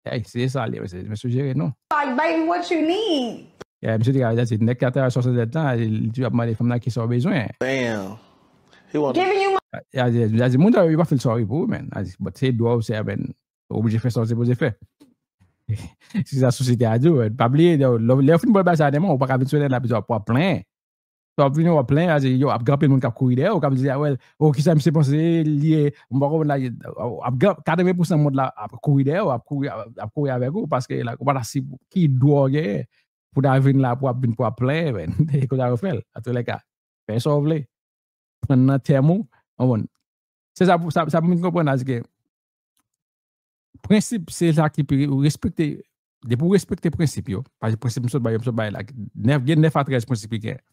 Ey, se sa li, mesye, mesye jere nou. Like, baby, what you need? Yeah, mesye te ka di, nèg ki ap travay swasant èdtan, li di, ap mande fanm nan kisa w bezwen. Damn. He want Giving you Ya di, ya di, moun sa yo, yo pa feel sorry pou ou, man. A di, but se dwa w, se, man. Ou oblije fè sa w sipoze fè. Se sa sosyete a di w, man. Pa bliye, lè, lè, lè yo fin ba w bagay sa nan men w, ou pa ka vin sou entènèt la, w ap plenyen. Sa w ap vini, w ap plenyen, a di, yo, ap gen anpil moun k ap kouri dèyè w, k ap di, ah, well, oh, kisa misye panse li ye, m pa konprann la, ap gen katreven pousan mond la ap kouri dèyè w, ap kouri, ap kouri avèk ou, paske la, ou pa ta si ki dwa w genyen pou ta vin la, pou ap vin, pou ap plenyen, man. E konsa yo fè l, antoulèka. Fè sa w vle. Pran nan tèm ou, w konprann. Se sa, sa, sa pou moun konprann la, se ke prensip, se sa ki pi, ou respekte, depi w respekte prensip yo, paske prensip m sot bay, m sot bay la, nèf, gen nèf a trèz prensip ki gen.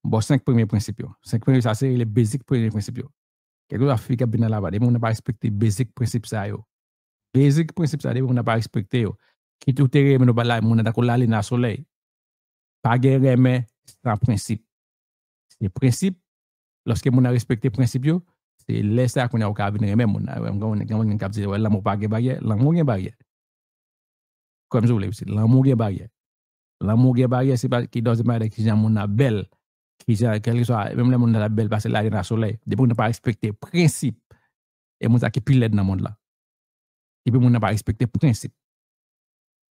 M ba w senk premye prensip yo. Senk premye, sa se le basic premye prensip yo. Kèlkeswa fi k ap vin nan lavi a, depi moun nan pa respekte basic prensip sa yo. Basic prensip sa, depi moun nan pa respekte yo. Kit ou te renmen nou pa la, moun nan tankou lalin a solèy. Pa gen renmen san prensip. Se prensip, lòske moun nan respekte prensip yo, se lè sa a kounye a ou ka vin renmen moun nan. Gen moun, gen moun k ap di, wè, lanmou pa gen baryè, lanmou gen baryè. Kwè m si w vle, pitit, lanmou gen baryè. Lanmou gen baryè, se pa, ki doesn't matter kijan moun nan bèl, kijan, kèlkeswa, menm lè moun nan ta bèl pase lalin a solèy, depi moun nan pa respekte prensip, e moun sa ki pi lèd nan mond la. Epi moun nan pa respekte prensip.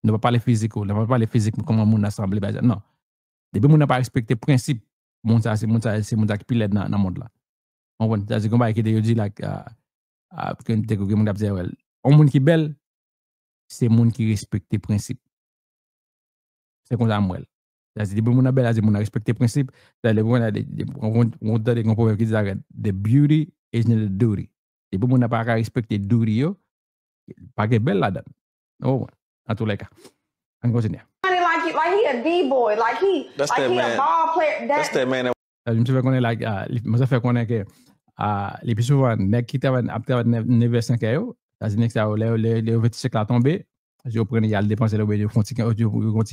Nou pa pale fizik ou, nou pa pale fizik kòman moun nan sanble, bagay sa, non. Depi moun nan pa respekte prensip, moun sa, se moun sa, se moun sa ki pi lèd nan, nan mond la. Ou konprann? Sa se konba ki te yo di la, a, a, ke te gen moun k ap di, well, yon moun ki bèl, se moun ki respekte prensip. Se konsa m wè l. Sa di, depi moun nan bèl, sa di moun nan respekte prensip. Sa di, depi moun nan, de, de, yon, yon, yon tande yon pwovèb ki di sa, the beauty is in the duty. Depi moun nan pa ka respekte duty yo, pa gen bèl ladan l. Oh, antoulèka. Ann kontinye. Like, like he a D-boy, like he, That's like that he a man. Ball player. That That's that man that Sa, misye fè konnen la, ah, li, misye fè konnen ke, ah, le pi souvan, nèg ki travay, ap travay nèf, nèf è, senk è yo, sa di nèg sa yo, lè, lè, lè yo venti senk la tonbe, yo pran, y al depanse l, oubyen yo fè yon ti, yo, yo, yo, yo,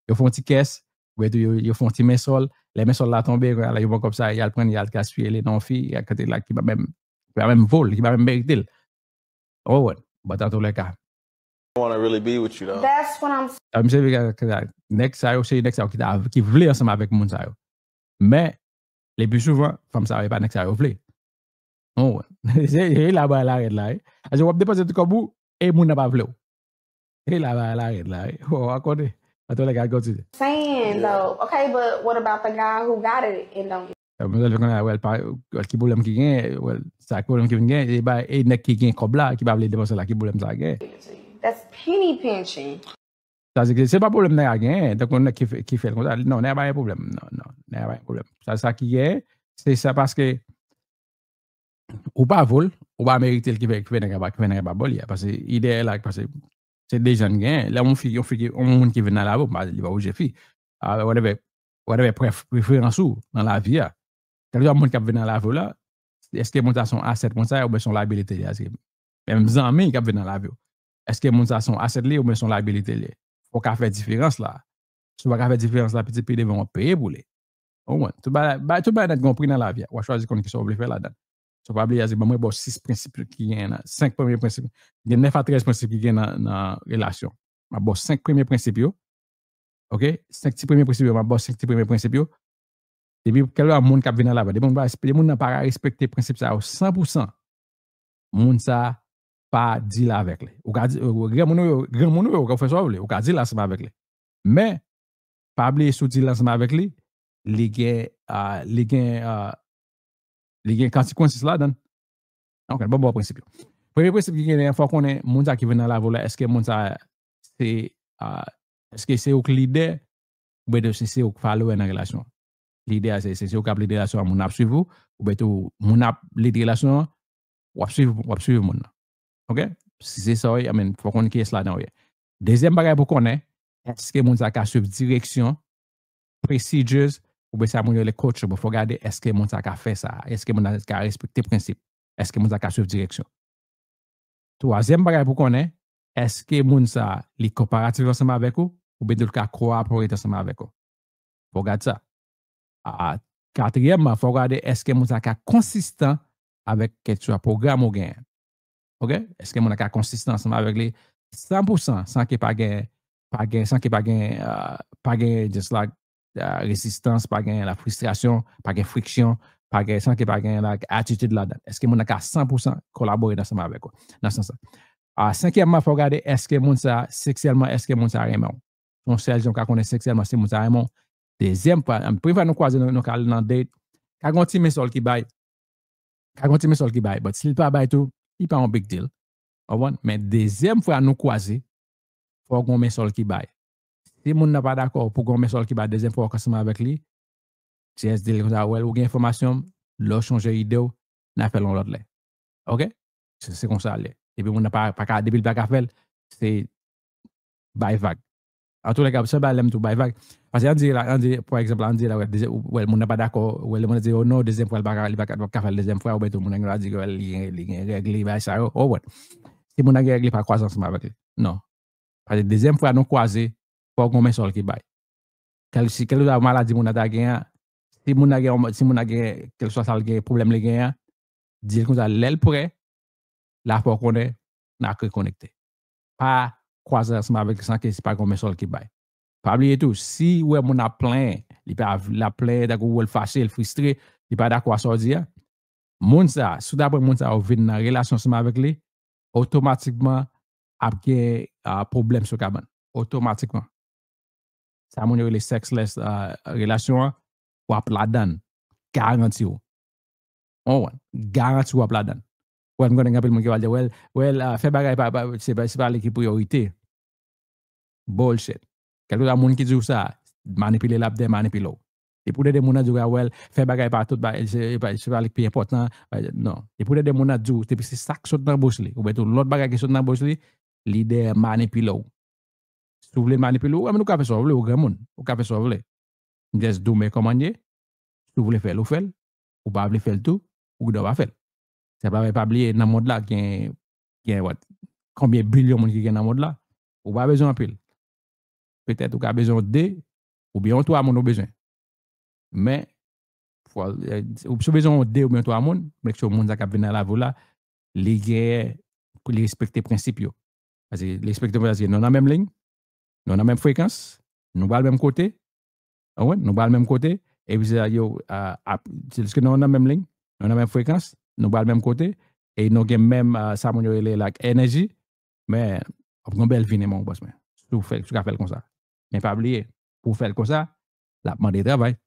yo fè yon ti kès, oubyen tou yo, yo fè yon ti mensòl. Lè mensòl la tonbe, kounye a la, yo pran kòb sa, y al pran, y al gaspiye li nan yon fi, y al kote la ki pa menm, ki pa menm vo l, ki pa menm merite l. Ou konprann? But antoulèka, wanna really be with you, though. That's what I'm Ah, misye vle ka, ka, nèg sa yo, se nèg sa yo ki ta, ki vle ansanm avèk moun sa yo. Men, le pi souvan, fanm sa yo, e pa nèg sa yo vle. Ou konprann? Se, se la bagay la rèd la, wi. Paske w ap depanse tout kòb ou, e moun nan pa vle w. Se la bagay la rèd la, wi. Ou a konnen. Antoulèka, kontinye. Saying, though. Okay, but what about the guy who got it and don't get Mwen fè konnen, well, pa, well, ki pwoblèm ki gen, well, sa ki pwoblèm ki vin gen, e ba, e nèg ki gen kòb la, ki pa vle depanse la, ki pwoblèm sa gen. That's penny pinching. Sa di ke se pa pwoblèm nèg la gen, tankou nèg ki fè, ki fè l konsa, non, nèg la pa gen pwoblèm, non, non, nèg la pa gen pwoblèm. Sa, sa ki gen, se sa paske ou pa vo l, ou pa merite l ki fè, ki fè nèg la pa, ki fè nèg la pa ba w li a, paske ide a la, paske se de jan n gen, lè yon fi, yon fi ki, yon moun ki vin nan lavi w, li pa oblije fi, ah, whatever, whatever pref-, preferans ou nan lavi a. Kèlkeswa moun k ap vin nan lavi w la, èske moun sa se yon asset moun sa, oubyen se yon liability li ye? Èske menm zanmi k ap vin nan lavi w, èske moun sa se yon asset li, oubyen se yon liability li ye? Fò w ka fè diferans la. Si w pa ka fè diferans la, pitit, pi devan w ap peye pou li. Ou konprann? Tout bagay, bagay, tout bagay nèt gen yon pri nan lavi a. W a chwazi konn kisa w vle fè ladan l. So, pa bliye, a di, ban mwen ba w sis prensip ki gen nan, senk premye prensip. Gen nèf a trèz prensip ki gen nan, nan relasyon. M ap ba w senk premye prensip yo. Oke? Senk ti premye prensip yo, m ap ba w senk ti premye prensip yo. Depi kèlkeswa moun k ap vin nan lavi a, depi moun pa respe-, depi moun nan pa ka respekte prensip sa yo san pou san, moun sa pa deal avèk li. Ou ka di, granmoun ou yo, granmoun ou yo, ou ka fè sa w vle, ou ka deal ansanm avèk li. Men, pa bliye si w deal ansanm avèk li, li gen, ah, li gen, ah, li gen consequences ladan l. Ok, bon, bon prensip yo. Premye prensip ki genyen, fò w konnen moun sa ki vin nan lavi w la, èske moun sa se, ah, èske se ou k lidè, oubyen se, se ou k follower nan relasyon an? Lidè a, se, se, se ou k ap lead relasyon an, moun ap swiv ou, oubyen tou moun ap lead relasyon an, w ap swiv, w ap swiv moun nan. Ok? Si se sa w ye, I mean, fò w konn kiyès ladan w ye. Dezyèm bagay pou w konnen, Èske moun sa ka swiv direksyon, procedures, oubyen sa moun yo rele coachable? Fò gade èske moun sa ka fè sa, èske moun sa ka respekte prensip, èske moun sa ka swiv direksyon. Twazyèm bagay pou konnen, èske moun sa li kooperatif ansanm avèk ou, oubyen tou l ka cooperate ansanm avèk ou? Fò gade sa. A, katriyèmman, fò gade èske moun sa ka konsistan avèk kèlkeswa pwogram ou genyen. Ok? Èske moun nan ka konsistan ansanm avèk li san pou san, san ke pa gen, pa gen, san ke pa gen, uh, pa gen just like, uh, rezistans, pa gen la fristrasyon, pa gen friksyon, pa gen, san ke pa gen like atitid ladan? Èske moun nan ka san pou san kolabore ansanm avèk ou nan sans sa? A, senkyèmman, fò gade èske moun sa, seksyèlman, èske moun sa renmen w. Yon sèl jan w ka konnen seksyèlman si moun sa renmen w. Dezyèm fwa, premye fwa nou kwaze, nou, nou ka al nan date, ka gen yon ti men sòl ki bay. Ka gen yon ti men sòl ki bay, but si l pa bay tou, li pa yon big deal. Ou konprann? Men dezyèm fwa nou kwaze, fò gen yon men sòl ki bay. Si moun nan pa dakò pou gen yon men sòl ki bay dezyèm fwa w ka ansanm avèk li, just di l konsa, well, ou gen enfòmasyon m, lè w chonje ide w, n a fè l yon lòt lè. Ok? Se, se konsa l ye. Epi moun nan pa, pa ka, depi l pa ka fè l, se bay vag. Antouleka, se bay lè m tou bay vag. Paske ann di la, ann di, pa egzanp, ann di la, wè, dezè-, wè, moun nan pa dakò, wè, moun nan di, oh non, dezyèm fwa, li pa ka, li pa ka, pa ka fè l dezyèm fwa, oubyen tou, moun nan gen dwa di, wè, li gen, li gen règ li, bagay sa yo, oh, wè. Si moun nan gen règ li, pa kwaze ansanm avèk li. Non. Paske dezyèm fwa nou kwaze, fò gen yon men sòl ki bay. Kèl, si kèlkeswa maladi moun nan ta gen an, si moun nan gen, si moun nan gen, kèlkeswa sa l gen, pwoblèm li gen an, di l konsa, lè l prè, la fè w konnen, n a rekonekte. Pa kwaze ansanm avèk li san ke se pa gen yon men sòl ki bay. Pa bliye tou, si w wè moun ap plenyen, li pa, l ap plenyen, tankou w wè l fache, l fristre, li pa dakò a sa w di a, moun sa, si w ta pran moun sa, w vin nan relasyon ansanm avèk li, otomatikman, ap gen, ah, pwoblèm sou kabann. Otomatikman. Sa moun yo rele sexless, ah, relasyon an, w ap ladan l. Garanti w. Ou konprann? Garanti w ap ladan l. Wè, m konnen gen anpil moun ki va di, well, well, ah, fè bagay pa, pa, se pa, se pa li ki priyorite. Bullshit. Kèlkeswa moun ki di w sa, manipile l ap de manipile w. Depi w tande moun nan di w, well, fè bagay pa tout, ba, se, se pa li ki pi enpòtan, ba, non. Depi w tande moun nan di w, depi se sa k sot nan bouch li, oubyen tou lòt bagay ki sot nan bouch li, li dèyè manipile w. Si w vle l manipile w, ou menm ou ka fè sa w vle, ou granmoun, ou ka fè sa w vle. M just di w men kòman l ye, si w vle fè l, ou fè l, ou pa vle fè l tou, ou gendwa pa fè l. Se pa, pa bliye, nan mond la, gen, gen, what, konbyen bilyon moun ki gen nan mond la, ou pa bezwen anpil. Petèt ou ka bezwen de, oubyen yon twa moun ou bezwen. Men, fò, eh, si w bezwen yon de oubyen twa moun, make sure moun sa k ap vin nan lavi w la, li gen, pou li respekte prensip yo. Paske li respekte prensip, nou nan menm liy, nou nan menm frekans, nou pral menm kote, ou konprann? Nou pral menm kote, epi se sa yo, ah, ap, se paske nou nan menm liy, nou nan menm frekans, nou pral menm kote, e nou gen menm, ah, sa moun yo rele, like, enèji, men, w ap gen yon bèl vi nan men w, bòs mwen. Si w fè, si w ka fè l konsa. Men pa bliye, pou w fè l konsa, l ap mande travay.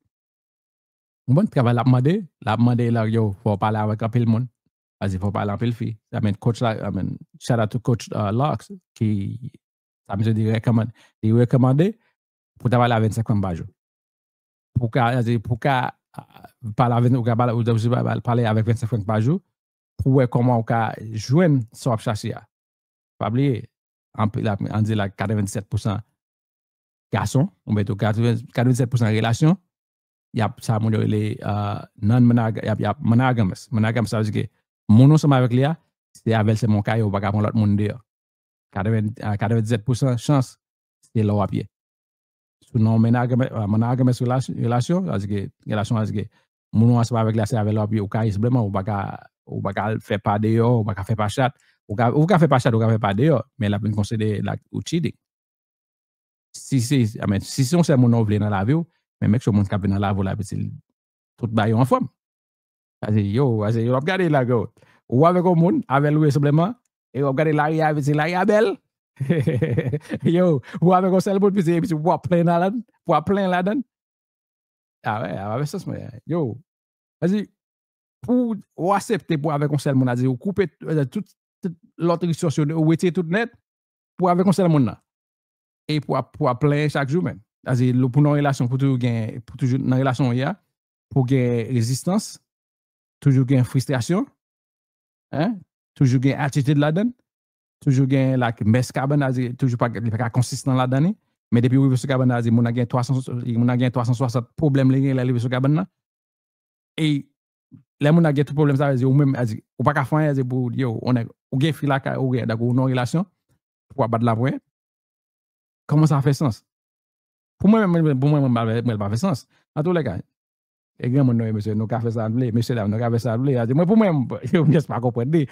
Ou konprann? Travay l ap mande, l ap mande la, yo, fò w pale avèk anpil moun. Paske fò w pale anpil fi. I mean, coach la, I mean, shout out to coach, uh, Locks, ki, sa misye di, rekòmande, li rekòmande pou w ta pale a vennsenk frank pa jou. Pou w ka, pou w ka, ah, pale a ven-, ou ka pale, ou, ou, ou pale avèk vennsenk frank pa jou, pou w wè kòman w ka jwenn sa w ap chache a. Pa bliye, anpil, ann di la, katrevendisèt pousan gason, oubyen tou katreven, katrevendisèt pousan relasyon, y ap, sa moun yo rele, ah, non-monoga-, y ap, y ap monogamous. Monogamous, sa vle di ke moun ou ansanm avèk li a, se avè l sèlman w ka ye, ou pa ka pran lòt moun deyò. Katreven, ah, katrevendisèt pousan chans, se la w ap ye. Si w nan yon monogamous, ah, monogamous relasyon, relasyon, sa vle di ke, relasyon, sa vle di ke moun ou ansanm avèk li a, se avè l w ap ye, ou ka ye senpleman, ou pa ka, ou pa ka fè pa deyò, ou pa ka fè pa chat, ou ka, ou ka fè pa chat, ou ka fè pa deyò, men l ap vin konsidere, like, ou cheating. Si se, I mean, si se yon sèl moun ou vle nan lavi w, men make sure moun k ap vin nan lavi w la, epi se tout bagay yo anfòm. Paske, yo, paske yo ap gade la, yo. Ou avèk yon moun, avè l ou ye senpleman, e w ap gade lari a, epi se lari a bèl. Yo, ou avèk yon sèl moun, epi se, epi se w ap plenyen ladan, w ap plenyen ladan. Ah wè, a pa fè sans, mwen. Yo, paske, pou w aksepte pou avèk yon sèl moun, sa vle di ou koupe, euh, tout, tout lòt resous yo, ou retire tout nèt, pou avèk yon sèl moun nan. E pou ap, pou ap plenyen chak jou, menm. Sa vle di, pou nan relasyon, pou toujou gen, pou toujou nan relasyon w ye a, pou gen rezistans, toujou gen fristrasyon, hein? Toujou gen atitid ladan l, toujou gen, like, mès kabann, sa vle di, toujou pa, li pa ka konsistan ladan li. Men depi ou rive sou kabann nan, a di moun nan gen twa san, moun nan gen twa san swasant pwoblèm li gen lè li rive sou kabann nan. E lè moun nan gen tout pwoblèm sa, a di ou menm, a di, ou pa ka fè anyen, a di pou yo, ou nèg, ou gen fi lakay, ou gen, dakò, ou nan yon relasyon, pou w ap bat la pou, kòman sa fè sans? Pou mwen menm, pou mwen menm, mwen, mwen, pa fè sans. Antoulèka, e granmoun nou ye, mesye, nou ka fè sa n vle, mesye dam, nou ka fè sa n vle. A di, mwen, pou mwen, m, m just pa konprann li.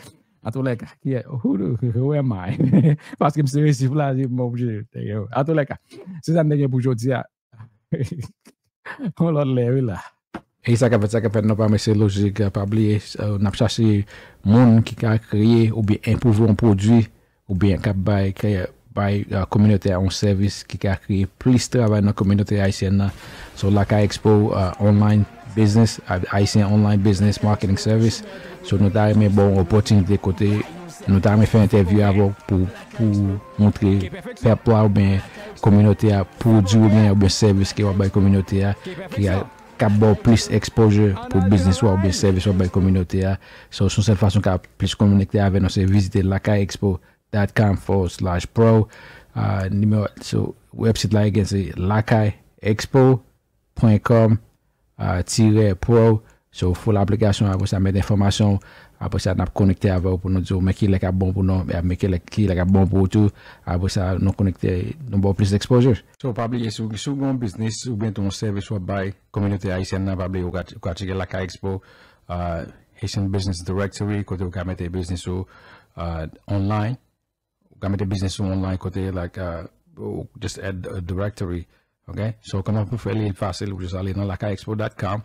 Antoulèka, ki, who, do- who am I? Paske m se resif la, di, m oblije. Antoulèka, se sa n te gen pou jodi a. On lòt lè, wi la. E sa k ap fèt, sa k ap fèt, non pa mesye Lojik, pa bliye, n ap chache moun ki ka kreye oubyen enpwouve yon pwodui oubyen k ap bay, bay kominote a yon sèvis ki ka kreye plis travay nan kominote ayisyèn nan. So, Lakay Expo, uh, online business, Haitian online business marketing service. So, nou ta renmen ba w yon opòtinite kote nou ta renmen fè entèvyou avè w pou, pou montre pèp la oubyen kominote a pwodui oubyen, oubyen sèvis ke w ap bay kominote a ki a k ap ba w plis exposure pou biznis ou a oubyen sèvis w ap bay kominote a. So, se yon sèl fason w ka plis konekte avè nou, se vizite lakay expo dot com forward slash pro. Uh, nimewo, so, website la, again, se lakay expo pwen kòm, uh, tirè pro. So, full application, apre sa, met enfòmasyon w. Apre sa, n ap konekte avè w pou nou di w, men ki lè k ap bon pou nou, men ki lè, ki lè k ap bon pou ou tou. Apre sa, nou konekte, nou ba w plis exposure. So, pa bliye, si w, si w gen yon biznis oubyen tou yon sèvis w ap bay, kominote ayisyèn nan, pa bliye, ou ka, ou ka tcheke Lakay Expo, uh, Haitian Business Directory, kote ou ka mete biznis ou, uh, online. Ou ka mete biznis ou online kote, like, uh, ou just add a directory, ok? So, kòman pou fè li fasil, ou just ale nan lakay expo dot com.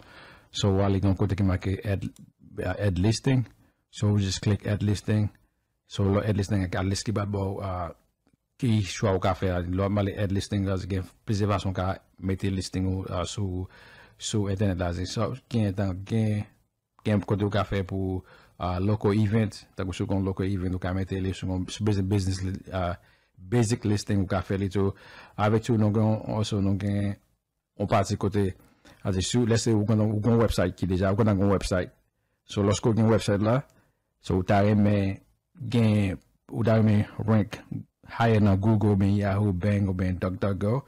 So, ou ale gen yon kote ki make add, uh, add listing. So, ou just click add listing. So, lè w add listing, ak list ki ba w, uh, ki chwa ou ka fè a. Lè w ap ale add listing, la, gen plizyè fason ou ka mete listing ou, uh, sou, sou entènèt la. So, gen tan, gen, gen kote ou ka fè pou, uh, local event, tankou si w gen local event, ou ka mete li sou, sou business, business, uh, basic listing, ou ka fè li tou. Avèk tou, nou gen, also, nou gen yon pati kote, a di, si w, let's say, ou gen, ou gen yon website ki deja, ou gen yon website. So, lòske w gen website la, so, ou ta renmen gen, ou ta renmen rank higher nan Google, oubyen Yahoo, Bing, oubyen DuckDuckGo,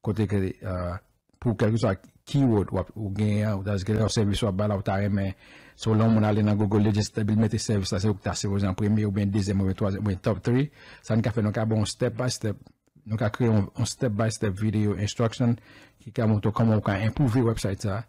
kote ke, uh, pou kèlkeswa keyword w ap, ou genyen an, ou ta di ke yon sèvis w ap bay la, ou ta renmen, so, lè yon moun ale nan Google, li just, li mete sèvis la, se ou ki ta sipoze an premye, oubyen dezyèm, oubyen twazyèm, oubyen top three. Sa n ka fè, nou ka ba w yon step by step. Nou ka kreye yon, yon step by step video instruction ki ka montre w kòman ou ka enpwouve website sa.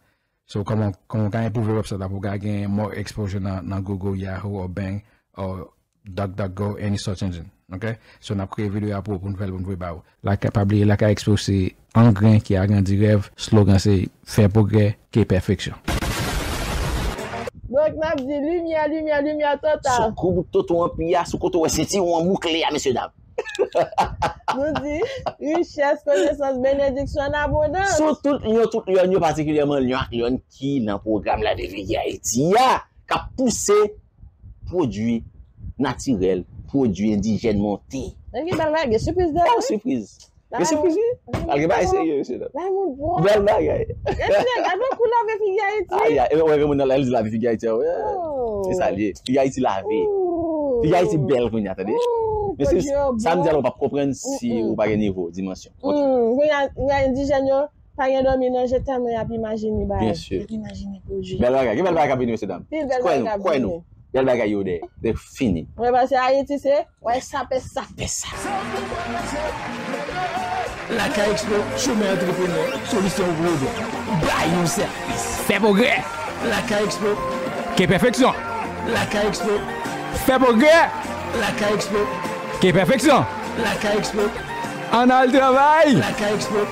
So, kòman, kòman w ka enpwouve website la pou w ka gen more exposure nan, nan Google, Yahoo, or Bing, or DuckDuckGo, any search engine. Ok? So, n ap kreye videyo a pou, pou n fè l, pou n voye ba ou. Lakay, pa bliye, Lakay Expo se angren ki agrandi rèv. Slogan se fè pwogrè, ke pèfeksyon. Donk, n ap di limyè, limyè, limyè total. Sou kou toto an pi a, sou kote w wè sentiwon an boukle a, mesye dam. Nou di, richès, konesans, benediksyon an abondans. Sou tout lyon, tout lyon yo, patikilyèman lyon ak lyòn ki nan pwogram la de Vigi Ayiti a, k ap pouse pwodui natirèl, pwodui endijèn monte. Gen bèl bagay, gen sipriz dèyè. Bèl sipriz. Gen sipriz, wi. Al gen bagay serye, mesye dam. Bèl bagay. Gade kou lave figi Ayiti. Ay, ay, e wè, gen moun nan la, li di lave figi Ayiti, wè. Se sa l ye. Figi Ayiti lave. Figi Ayiti bèl kounye a, tande. Mesye, sa m di a la, ou p ap konprann si ou pa gen nivo, dimansyon. Kounye a, kounye a endijèn yo pa gen dòmi nan je tèlman y ap imajine bagay. Y ap imajine pwodui. Bèl bagay. Gen bèl bagay k ap vini, mesye dam. Pil bèl bagay k ap vini. Kwè nou. Kwè nou. Bèl bagay yo dèyè. Li fini. Mwen panse Ayiti se, wè sa pè sa. Pè sa. Lakay Expo, chemen antreprenè, solisyon pou pwoblèm. Bay yon sèvis. Fè pwogrè. Lakay Expo. Ke pèfeksyon. Lakay Expo. Fè pwogrè. Lakay Expo. Ke pèfeksyon. Lakay Expo. Ann al travay. Lakay Expo.